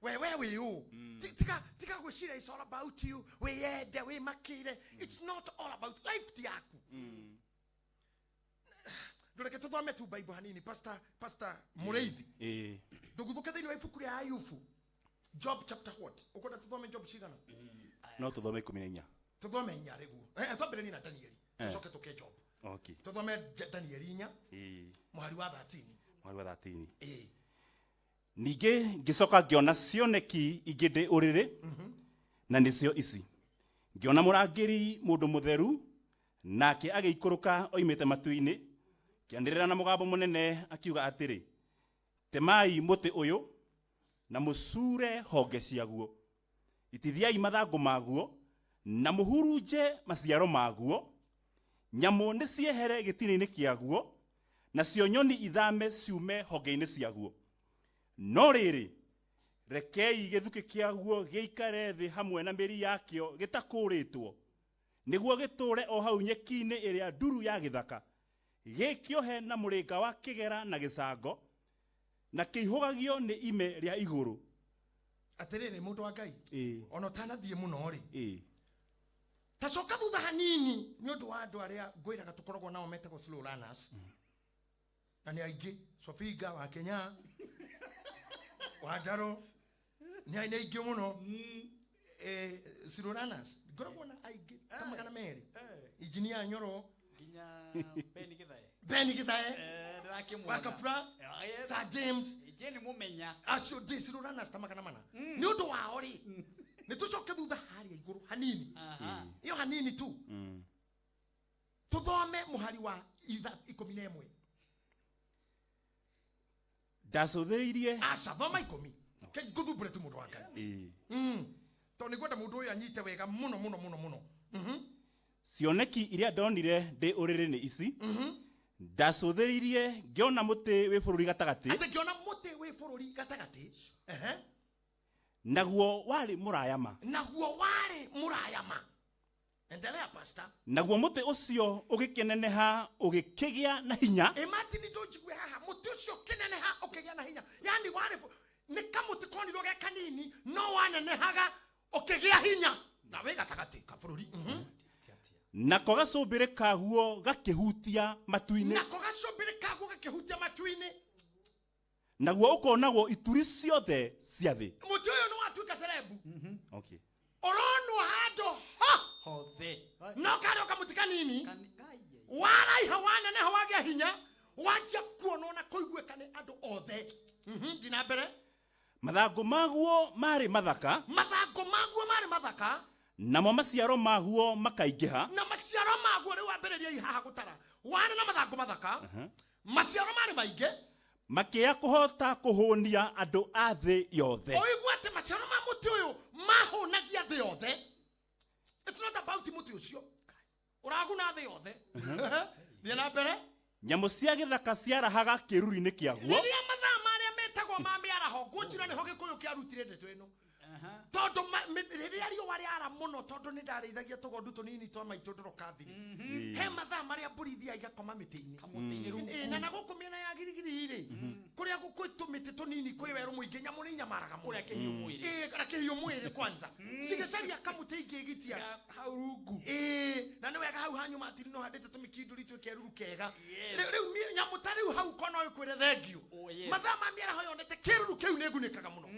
We wĩ ũ. Tiga gwĩciria it's all about you. Wĩyende, wĩmakĩre. It's not all about life ti yaku. Ndũreke tũthome tu Bible hanini Pastor Mũrĩithi. Ndũguthũke thĩinĩ wa ibuku rĩa Ayubu, Job chapter what? Ũkwenda tũthome Job cigana? No tũthome 14. Tũthome 4 rĩguo. Twambĩrĩrie na Danieli, tũcoke tũke Job. Okay. Tũthome Danieli 4 Ĩĩ. Mũhari wa 13. Mũhari wa 13. Ĩĩ. Ningĩ ngĩcoka ngĩona cioneki ingĩ ndĩ ũrĩrĩ, na nĩcio ici: ngĩona mũrangĩri mũndũ mũtheru, nake agĩikũrũka oimĩte matu-inĩ, kĩanĩrĩra na mũgambo mũnene akiuga atĩrĩ, temai mũtĩ ũyũ na mũcure honge ciaguo, itithiai mathangũ maguo na mũhurunje maciaro maguo, nyamũ nĩ ciehere gĩtina-inĩ kĩaguo, nacio nyoni ithame ciume honge-inĩ ciaguo. No rĩrĩ, rekei gĩthukĩ kĩaguo gĩikare thĩ hamwe na mĩri yakĩo gĩtakũrĩtwo, nĩguo gĩtũũre o hau nyeki-inĩ ĩrĩa nduru ya gĩthaka, gĩkĩohe na mũrĩnga wa kĩgera na gĩcango, na kĩihũgagio nĩ ime rĩa igũrũ. Atĩrĩrĩ, mũndũ wa Ngai, Ĩĩ. ona ũtanathiĩ mũno rĩ, Ĩĩ. tacoka thutha hanini nĩ ũndũ wa andũ arĩa ngwĩraga tũkoragwo nao metagwo slow learners, na nĩ aingĩ. Sofiga wa Kenya, wa Ndaro, nĩ aingĩ mũno. Slow learners ngoragwo na aingĩ ta 200. Injinia Nyoro, Nginya Ben Githae. Ben Githae, Ndĩrakĩmuona. wa Kapra, Sir James, Jane Mumenya. Acio ndĩ slow learners ta 400. Nĩ ũndũ wao rĩ, nĩ tũcoke thutha harĩa igũrũ hanini, ĩyo hanini tu, tũthome mũhari wa 11. Ndacũthĩrĩirie. Aca, thoma 10. Ke ngũthumbũre tu, mũndũ wa Ngai. Ĩĩ. Tondũ nĩngwenda mũndũ ũyũ anyite wega mũno mũno mũno mũno. Cioneki iria ndonire ndĩ ũrĩrĩ nĩ ici: ndacũthĩrĩirie ngĩona mũtĩ wĩ bũrũri gatagatĩ. Atĩ ngĩona mũtĩ wĩ bũrũri gatagatĩ. Ehe. Naguo warĩ mũraya ma. Naguo warĩ mũraya ma. Endelea, pastor. Naguo mũtĩ ũcio ũgĩkĩneneha, ũgĩkĩgĩa na hinya. Ĩ Martin, ndũnjigue haha. Mũtĩ ũcio ũkĩneneha, ũkĩgĩa na hinya, yani warĩ nĩ kamũtĩ konirwo ge kanini, no wanenehaga ũkĩgĩa hinya na wĩ gatagatĩ ka bũrũri. Nako gacũmbĩrĩ kaguo gakĩhutia matu-inĩ. Nako gacũmbĩrĩ kaguo gakĩhutia matu-inĩ. Naguo ũkonagwo ituri ciothe cia thĩ. Mũtĩ ũyũ nĩ watuĩka celeb. Okay. Ũronwo handũ ha Hothe. No karĩ o kamũtĩ kanini. Ngai. Waraiha, waneneha, wagĩa hinya, wanjia kuonwo na kũiguĩka nĩ andũ othe. Thiĩ na mbere. Mathangũ maguo marĩ mathaka. Mathangũ maguo marĩ mathaka. Namo maciaro maguo makaingĩha. Na maciaro maguo, rĩu ambĩrĩria haha gũtara, warĩ na mathangũ mathaka, maciaro marĩ maingĩ. Makĩya kũhota kũhũnia andũ a thĩ yothe. Ũigue atĩ maciaro ma mũtĩ ũyũ mahũnagia thĩ yothe. It's not about mũtĩ ũcio ũraguna thĩ yothe. Thiĩ na mbere. Nyamũ cia gĩthaka ciarahaga kĩruru-inĩ kĩaguo. Rĩrĩa mathaa marĩa metagwo ma mĩaraho, ngũnjira nĩho Gĩkũyũ kĩarutire ndeto ĩno, tondũ rĩrĩa riũa rĩara mũno, tondũ nĩ ndarĩithagia tũgondu tũnini twa maitũ ndũrokathiri, he mathaa marĩa mbũri ithiaga igakoma mĩtĩ-inĩ. Kamũtĩ-inĩ rungu. Ĩ, na gũkũ mĩena ya Girigiri rĩ, kũrĩa kwĩ tũmĩtĩ tũnini, kwĩ werũ mũingĩ, nyamũ nĩ inyamaraga mũno. Kũrĩa kĩhiũ mwĩrĩ. Ĩ, na kĩhiũ mwĩrĩ kwanza, cigĩcaria kamũtĩ ingĩgitia Hau rungu. Ĩ, na nĩ wega hau hanyu matiri no handĩte tũmĩkindũri twĩ keruru kega. Yes. Rĩu nyamũ ta rĩu hau kona ĩkwĩre thengiũ. Oh, yes. Mathaa ma mĩaraho yonete kĩruru kĩu nĩ ngunĩkaga mũno.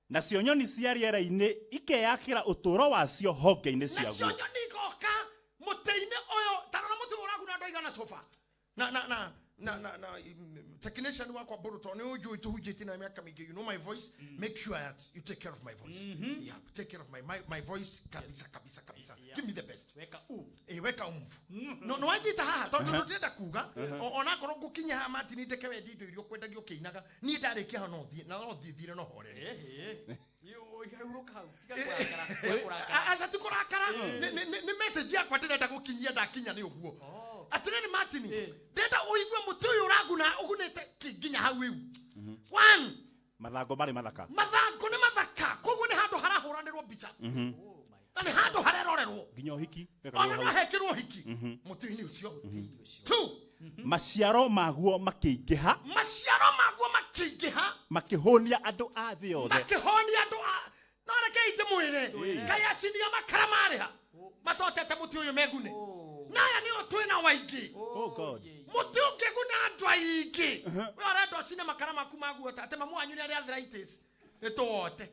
Nacio nyoni cia rĩera-inĩ ikeyakĩra ũtũũro wacio honge-inĩ Nacio ciaguo. Nyoni igoka mũtĩ-inĩ ũyũ. Tarora, mũtĩ ũyũ ũraguna andũ aigana sofa na technician wakwa Mbũrũ, tondũ nĩ ũnjũĩ, tũhunjĩtie na mĩaka mĩingĩ. You know my voice. Make sure that you take care of my voice. Yeah, take care of my voice kabisa kabisa kabisa. Give me the best. Weka u. Ĩ, weka umvu no no wanyita haha, tondũ ndũrenda kuga onakorwo ngũkinya haha Martin, ndeke wendi indo iria ũkwendagia ũkĩinaga. Niĩ ndarĩkia haha no thiĩ na no thiĩ thire no horere. Hurũka hau. Tiga kũrakara. Tiga kũrakara. Aca, ti kũrakara. Nĩ message yakwa ndĩrenda gũkinyia, ndakinya nĩ ũguo. Atĩrĩrĩ Martin, ndĩrenda ũigue mũtĩ ũyũ ũraguna ũgunĩte kĩ nginya hau rĩu. One, Mathangũ marĩ mathaka. Mathangũ nĩ mathaka, koguo nĩ handũ harahũranĩrwo mbica na nĩ handũ harerorerwo. Nginya ũhiki Ona wekagĩrwo no hau. hekĩrwo hiki mũtĩ-inĩ ũcio. Two, Maciaro maguo makĩingĩha. Maciaro maguo makĩingĩha. Makĩhũnia andũ a thĩ yothe. Makĩhonia andũ a no rekei ndĩmwĩre, Ngai acinia makara marĩha matotete mũtĩ ũyũ megune, na aya nĩo twĩna waingĩ. Oh God. Mũtĩ ũngĩguna andũ aingĩ. We ũrenda ũcine makara maku maguota atĩ mamu wanyu nĩ arĩ arthritis. Nĩ tũwote.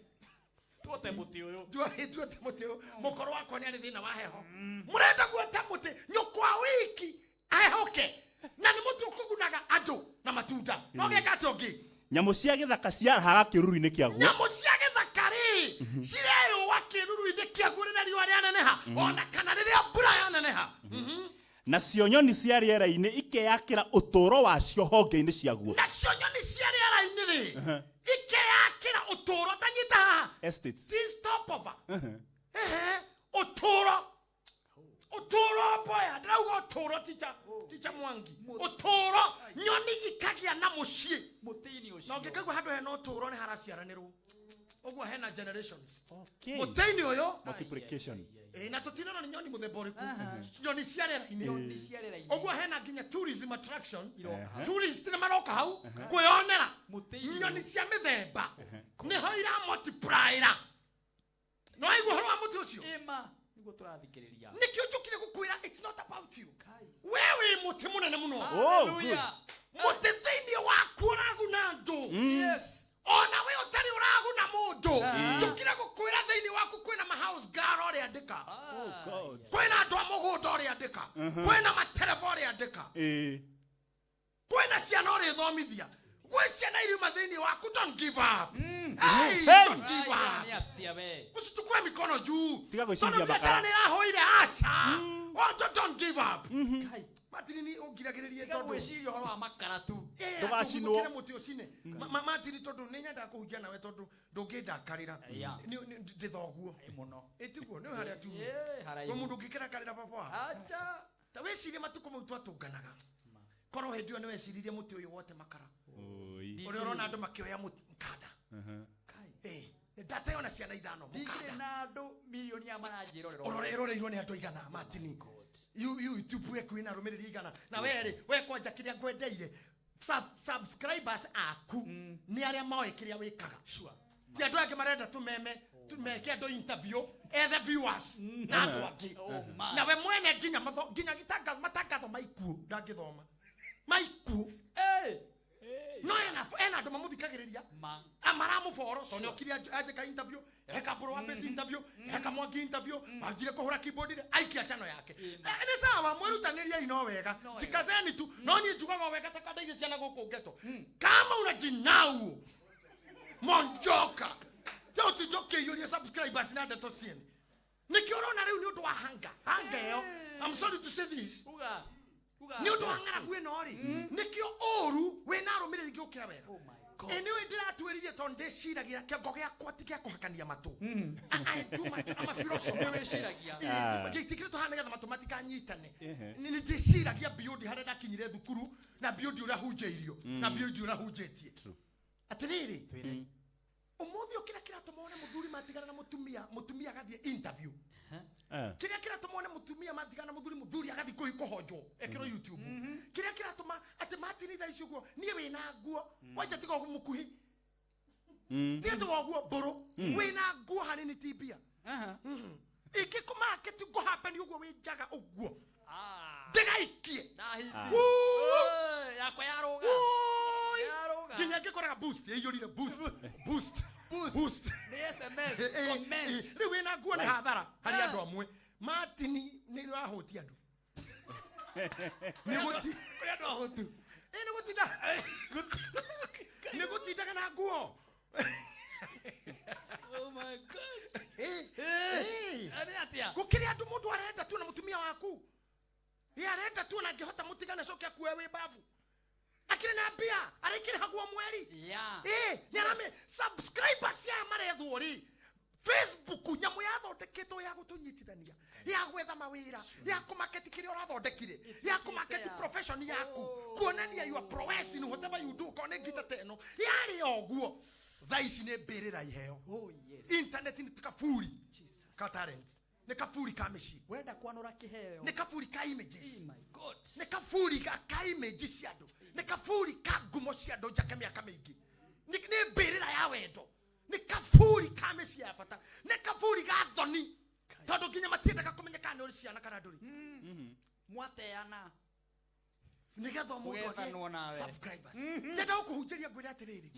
Tuote mũtĩ ũyũ. Tuote mũtĩ ũyũ. Mũkoro wakwa nĩ arĩ thĩna wa heho. Mũrenda guota mũtĩ nyũkwa wiki ahehoke. Na nĩ mũtĩ ũkũgunaga andũ na matunda. No geka atĩa ũngĩ? Nyamũ cia gĩthaka ciarahaga kĩruru-inĩ kĩaguo. Nyamũ cia gĩthaka rĩ cireyũa kĩruru-inĩ kĩaguo rĩrĩa riũa rĩaneneha ona kana rĩrĩa mbura yaneneha. Nacio nyoni cia rĩera-inĩ ikeyakĩra ũtũũro wacio honge-inĩ ciaguo. Nacio nyoni cia rĩera-inĩ rĩ ikeyakĩra ũtũũro ta nyita haha. Estate. This stop over. Ehe, ũtũũro. Ũtũũro boya, ndĩrauga ũtũũro ticha, ticha Mwangi. Ũtũũro nyoni ikagĩa na mũciĩ. Mũtĩ-inĩ ũcio. Na ũngĩkaigua handũ hena ũtũũro nĩ haraciaranĩrwo. Ũguo hena generations. Okay. Mũtĩ-inĩ ũyũ Multiplication. Na tũtinona nĩ nyoni mũthemba ũrĩkũ. Nyoni cia rĩera-inĩ. Nyoni cia rĩera-inĩ. Ũguo hena nginya tourism attraction. Iroka. Tourist nĩ maroka hau kwĩyonera Mũtĩ-inĩ. nyoni cia mĩthemba. Nĩho ira multiplyra. No waigua ũhoro wa mũtĩ ũcio? Ĩma nĩguo tũrathikĩrĩria. Nĩkĩo njũkire gũkwĩra it's not about you. We wĩ mũtĩ mũnene mũno. Oh, good. Hallelujah. Mũtĩ thĩinĩ waku ũraguna andũ. Yes. Ona we ũtarĩ ũraguna mũndũ. Njũkire gũkwĩra thĩinĩ waku kwĩna ma house girl ũrĩandĩka. Oh God. Kwĩna andũ a mũgũnda ũrĩandĩka. Kwĩna matereba ũrĩandĩka. Kwĩna ciana ũrĩthomithia. Gwĩ ciana iriuma thĩinĩ waku, don't give up. Hey, Hey. don't give Aya, up. nĩ atĩa we? Usichukue mikono juu. Tiga gwĩciria Tondũ biacara makara. nĩ ĩrahũire aca. Oh, don't give up. Kai. Martin nĩ ũngiragĩrĩrie Tiga tondũ gwĩciria ũhoro wa makara tu. Ndũgacinwo. Ndũgachinwo mũtĩ ũcine. Martin tondũ nĩ nyendaga kũhunjia nawe tondũ ndũngĩndakarĩra. Yeah. Ndĩ thoguo. Ĩ mũno. Ĩtiguo nĩ harĩa tumire. Ĩ, haraihu. Kwĩ mũndũ ũngĩkĩrakarĩra baba. Acha. Ta wĩcirie matukũ mau twatũnganaga. Korwo hĩndĩ ĩyo nĩ weciririe mũtĩ ũyũ wote makara. Oi. Ũrĩa ũrona andũ makĩoya mũkanda. Kai. Ndateo na ciana ithano Ndigire mũkanda. na andũ milioni ya maranjĩrorera. Ũrore ĩroreirwo nĩ andũ aigana Martin. YouTube yaku ĩna arũmĩrĩri aigana. Na we rĩ, we kwanja kĩrĩa ngwendeire. Subscribers aku nĩ arĩa moĩ kĩrĩa wĩkaga. Sure. Ti andũ angĩ marenda tũmeme, tumeke andũ interview, ethe viewers na andũ angĩ. Oh, my. Na we mwene nginya matho, nginya matangatho maikuũ ndangĩthoma. Maikuũ. Hey. No ena andũ mamũthikagĩrĩria. Ma. Amaramũboro tondũ nĩokire anjĩka interview, eka mbũrũ wa mbeci interview, eka mwangi interview, anjire kũhũra keyboard rĩ, aikia channel yake. Nĩ sawa, mwĩrutanĩriei no wega. No wega. Jikazeni tu. No niĩ njugaga o wega ta kandaire ciana gũkũ ghetto. Kama unajinau, monjoka. Te ũtinjoke iyũrie subscribers na ndeto ciene. Nĩkĩo ũrona rĩu nĩ ũndũ wa hanga. Hanga ĩyo. I'm sorry to say this. Uga. Uga. Nĩ ũndũ wa ng'aragu ĩno rĩ, nĩkĩo ũru wĩna arũmĩrĩri gũkĩra wega. Oh my God. Ĩ nĩũĩ ndĩratuĩririe tondũ ndĩciragia kĩongo gĩakwa ti gĩa kũhakania matũ. I do my, I'm a philosopher. Nĩ wĩciragia. Gĩtikĩrĩ tũhana nĩgetha matũ matikanyitane. Nĩ ndĩciragia beyond harĩa ndakinyire thukuru na beyond ũrĩa hunjĩirio na beyond ũrĩa hunjĩtie. Atĩrĩrĩ, ũmũthĩ ũkĩra kĩratũma wone mũthuri matigana na mũtumia, mũtumia agathiĩ interview. Kĩrĩa kĩratũma wone mũtumia matigana na mũthuri, mũthuri agathiĩ kũhonjwo ekĩrwo YouTube. Kĩrĩa kĩratũma atĩ Martin thaa ici ũguo, niĩ wĩna nguo, kwanja tiga ũguo mũkuhĩ. Tiga tiga ũguo mbũrũ, wĩna nguo hanini ti mbia. Ingĩkũ market ngũhappen ũguo wĩ njaga ũguo. Ndĩgaikie. Ndahiti. Woo! Yakwa yarũga. Woi! Yarũga. Nginya ngĩkoraga boost, ĩiyũrire boost, boost, boost. Nĩ SMS, comment. Rĩu wĩna nguo nĩ hathara harĩ andũ amwe. Martin nĩ ũrahũtia andũ. Nĩ gũti- Kũrĩ andũ ahũtu. Ĩ, nĩ gũtinda. Nĩ gũtindaga na nguo. Oh my God. Nĩ atĩa? Gũkĩrĩ andũ mũndũ arenda tu na mũtumia waku. Ĩ, arenda tu na angĩhota mũtigane acoke akue wĩ babu. Akĩrĩ na mbia, arĩkĩrĩhagwo mweri. Yeah. Ĩ, nĩ arame subscribers aya marethwo rĩ. Facebook nyamũ yathondeketwo ya gũtũnyitithania, ya gwetha mawĩra, ya kũmarket kĩrĩa ũrathondekire, ya kũmarket profession yaku, kuonania your prowess in whatever you do, okorwo nĩ ngita ta ĩno, yarĩ o ũguo. Thaa ici nĩ mbĩrĩra iheo. Oh yes. Internet nĩ kaburi Jesus. ka talent, nĩ kaburi ka mĩciĩ, Wenda kwanũra kĩheo. nĩ kaburi ka images. Oh my God. Nĩ kaburi ka image cia andũ, nĩ kaburi ka ngumo cia andũ njake mĩaka mĩingĩ, nĩ mbĩrĩra ya wendo, nĩ kaburi ka mĩciĩ ya bata, nĩ kaburi ga thoni, tondũ nginya matiendaga kũmenya kana nĩ ũrĩ ciana kana ndũrĩ. Mwateana. Nĩgetha o mũndũ agĩe Ũgethanwo nawe. subscribers. Ndĩrenda gũkũhunjĩria ngwĩre atĩrĩrĩ,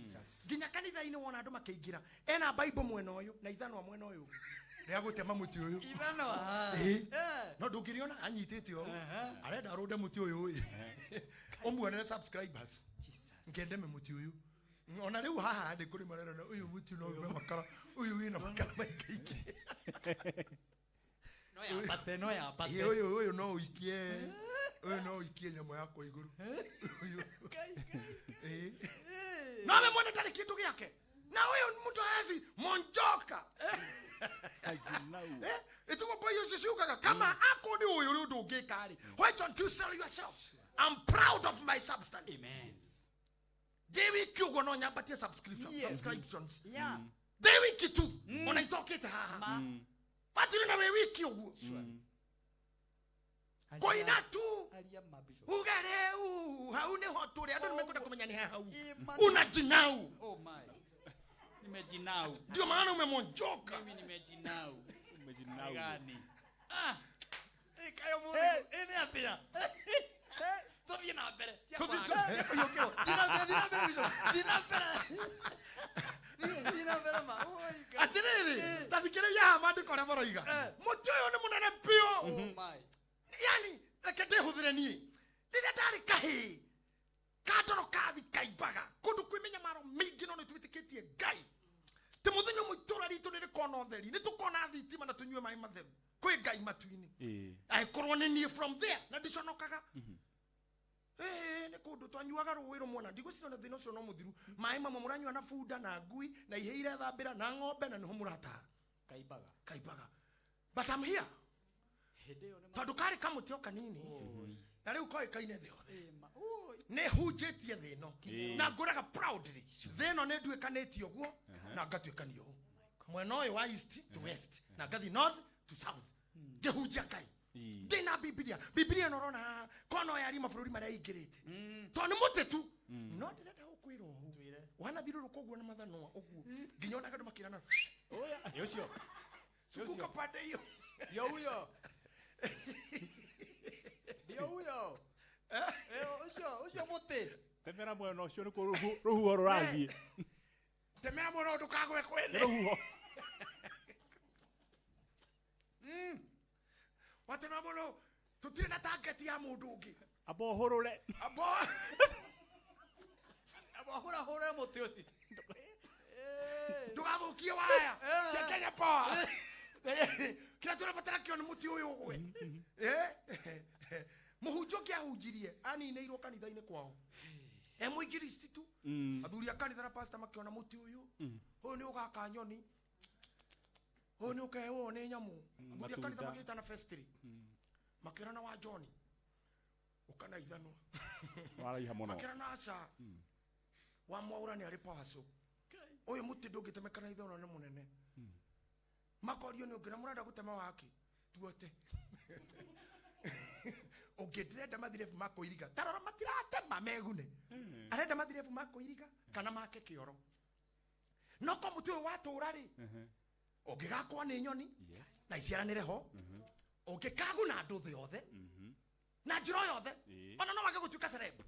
nginya kanitha-inĩ wona andũ makĩingĩra, ena Bible mwena ũyũ na ithanwa mwena ũyũ rĩa gũtema mũtĩ ũyũ. Ithanwa. Ĩĩ. Eh. No ndũngĩrĩona anyitĩte ũũ, arenda arũnde mũtĩ ũyũ ĩ, ũmuonere subscribers. Jesus. Ngendeme mũtĩ ũyũ. Ona rĩu haha nĩ kũrĩ marerana ũyũ mũtĩ no ume makara, ũyũ wĩna makara maingĩ. No yambate, no yambate. Ĩ, ũyũ no ũikie, ũyũ no ũikie nyamũ yakwa igũrũ. Ũyũ. Ĩ. No we mwene ndarĩ kĩndũ gĩake, na ũyũ mũndũ hezi monjoka. Kajinau. Itugo boy ũcio ciugaga kama ako nĩ ũyũ ũrĩ ũndũ ũngĩka rĩ, why don't you sell yourself? I'm proud of my substance. Amen. Ndĩ wiki ũguo no nyambatie subscription, Yes. subscriptions. Yeah. Ndĩ wiki tu, ona itokĩte haha. Ma. Matirĩ na wĩ wiki ũguo kũina tu. Aria ma, Bishop. Uge rĩu hau nĩho tũrĩ, andũ nĩmekwenda kũmenya nĩ hau. Ima- Unajinau. Oh my. Nimejinau. Ndio maana umemonjoka. Mimi nimejinau. Umejinau. Gani? Ah. Eh, kayo mũndũ. Eh, nĩ atĩa? Tũthiĩ na mbere. Tia Tũthiĩ- kũhaka. Tia kũiyũkĩrwo. Thiĩ na mbere, thiĩ na mbere, Bishop. Thiĩ na mbere. Thiĩ na mbere ma. Oi, Ngai. Atĩrĩrĩ, Eh. ta thikĩrĩria haha maandĩko ũrĩa maroiga. Eh. Mũtĩ ũyũ nĩ mũnene biũ. Oh my. Yani reke ndĩhũthĩre niĩ rĩrĩa ndarĩ kahĩĩ kandoro kathi kaimbaga kũndũ kwĩ mĩnyamaro mĩingĩ, no nĩ twĩtĩkĩtie Ngai tĩ mũthenya ũmwe itũũra ritũ nĩ rĩkona ũtheri, nĩ tũkona thitima na tũnyue maĩ matheru kwĩ Ngai matu-inĩ. Ĩĩ. Angĩkorwo nĩ niĩ from there na ndiconokaga. Ĩĩ, nĩ kũndũ twanyuaga rũĩ rũmwe na ndigwĩciria ona thĩna ũcio no mũthiru. Maĩ mamwe mũranyua na bunda na ngui na ihĩ irethambĩra na ng'ombe, na nĩho mũrataha. Kaimbaga. Kaimbaga, but I'm here. Hĩndĩ ĩyo nĩ ma- Tondũ karĩ kamũtĩ o kanini Oi. na rĩu koĩkaine thĩ yothe. Eh, ma. Oi. Nĩ hunjĩtie thĩ ĩno. Ĩĩ. Na ngũraga proudly, thĩ ĩno nĩ nduĩkanĩtie ũguo na ngatuĩkania ũũ mwena ũyũ wa east to west na ngathi north to south ngĩhunjia Ngai. Ĩĩ. Ndĩna Bibilia, Bibilia ĩno ũrona haha kono yaria mabũrũri marĩa ingĩrĩte tondũ nĩ mũtĩ tu. No ndĩrenda gũkwĩra ũũ, wanathiũrũrũka ũguo na mathanwa ũguo nginya onaga andũ makĩrana. Nĩ ũcio. Sukuka pande hiyo. Ndio huyo. Ndio huyo. Eh, ũcio ũcio mũtĩ. Temera mwena ũcio nĩkuo rũhuho rũrathiĩ. Temera mũno ndũkagwe kwene. Nĩ rũhuho. Watema mũno, tũtirĩ na target ya mũndũ ũngĩ. Amba ũhũrũre. Abo. Amba hũra mũtĩ ũcio. Ndũgathũkie waya cia Kenya Power. Kĩrĩa tũrabatara kĩo nĩ mũtĩ ũyũ ũgwe. Mũhunjia ũngĩ ahunjirie aninĩirwo kanitha-inĩ kwao e mũingiristi tu. Athuri a kanitha na pastor makĩona mũtĩ ũyũ, ũyũ nĩ ũgaka nyoni, ũyũ nĩ ũkeũo nĩ nyamũ. Athuri a kanitha Matunda. magĩtana festiri, makĩrana wa John ũkana ithanwa. Waraiha mũno. Makĩrana aca wa mwaũra nĩ arĩ pawaco, ũyũ mũtĩ ndũngĩtemeka na ithanwa nĩ mũnene. Makorio nĩ ũngĩ na mũrenda gũtema wake tuote ũngĩ ndĩrenda mathirebu ma kũiriga, tarora matiratema megune, arenda mathirebu ma kũiriga kana make kĩoro. No ko mũtĩ ũyũ watũra rĩ, ũngĩgakwo nĩ nyoni Yes. na iciaranĩre ho, ũngĩkaguna andũ thĩ yothe na njĩra o yothe. Ĩĩ. Ona no wage gũtuĩka celeb,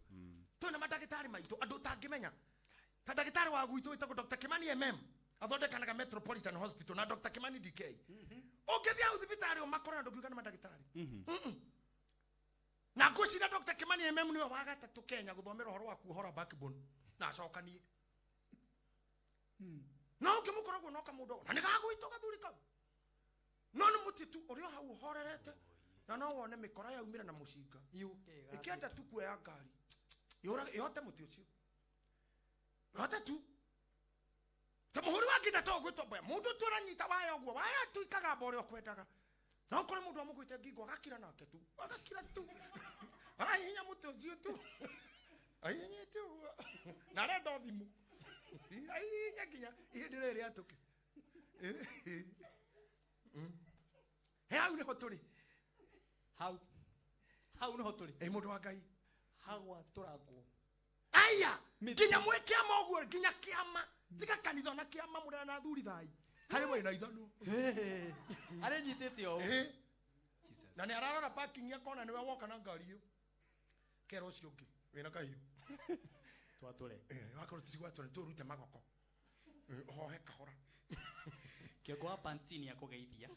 twĩna mandagĩtarĩ maitũ andũ ũtangĩmenya, ta ndagĩtarĩ wa gwitũ wĩtagwo Dr. Kimani MM, athondekanaga Metropolitan Hospital na Dr. Kimani DK. Ũngĩthiĩ hau thibitarĩ ũmakore na ndũngiuga nĩ mandagĩtarĩ. Mm-mm. Na ngwĩciria Dr. Kimani MM nĩwe wa gatatũ Kenya gũthomera ũhoro wa kuohora backbone na acokanie. No ũngĩmũkora ũguo no kamũndũ na nĩ gagwitũ gathuri kau, no nĩ mũtĩ tu ũrĩ o hau ũhorerete, na no wone mĩkora yaumĩra na mũcinga ĩkĩenda tu kuoya ngari ĩhote mũtĩ ũcio, ĩhote tu ta mũhũri wa ngita to gwĩtwo mboya mũndũ tu ũranyita waya ũguo, waya tu ikagamba ũrĩa ũkwendaga, no ũkore mũndũ amũgwĩte ngingo agakira nake tu, agakira tu, arahihinya mũtĩ ũcio tu, ahihinyĩte ũguo na arenda o thimũ, ahihinya nginya ihĩndĩ rĩrĩ rĩatũke. He hau nĩho tũrĩ. Hau. Hau nĩho tũrĩ. Ĩ mũndũ wa Ngai. Hagwatũrangwo. Aya. Mĩtĩ. Nginya mwĩ kĩama ũguo, nginya kĩama tiga kanitha ona kĩama mũrĩa na athuri thai harĩ wĩna ithanwa. Arĩ nyitĩte ũũ. Ĩĩ. Na nĩ ararora parking akona nĩwe woka na ngari ĩyo. Kera ũcio ũngĩ wĩna kahiũ. Twatũre. Wakorwo tũtigwatũra tũrute magoko. Ũhohe kahora. Kĩongo wa pantini akũgeithia.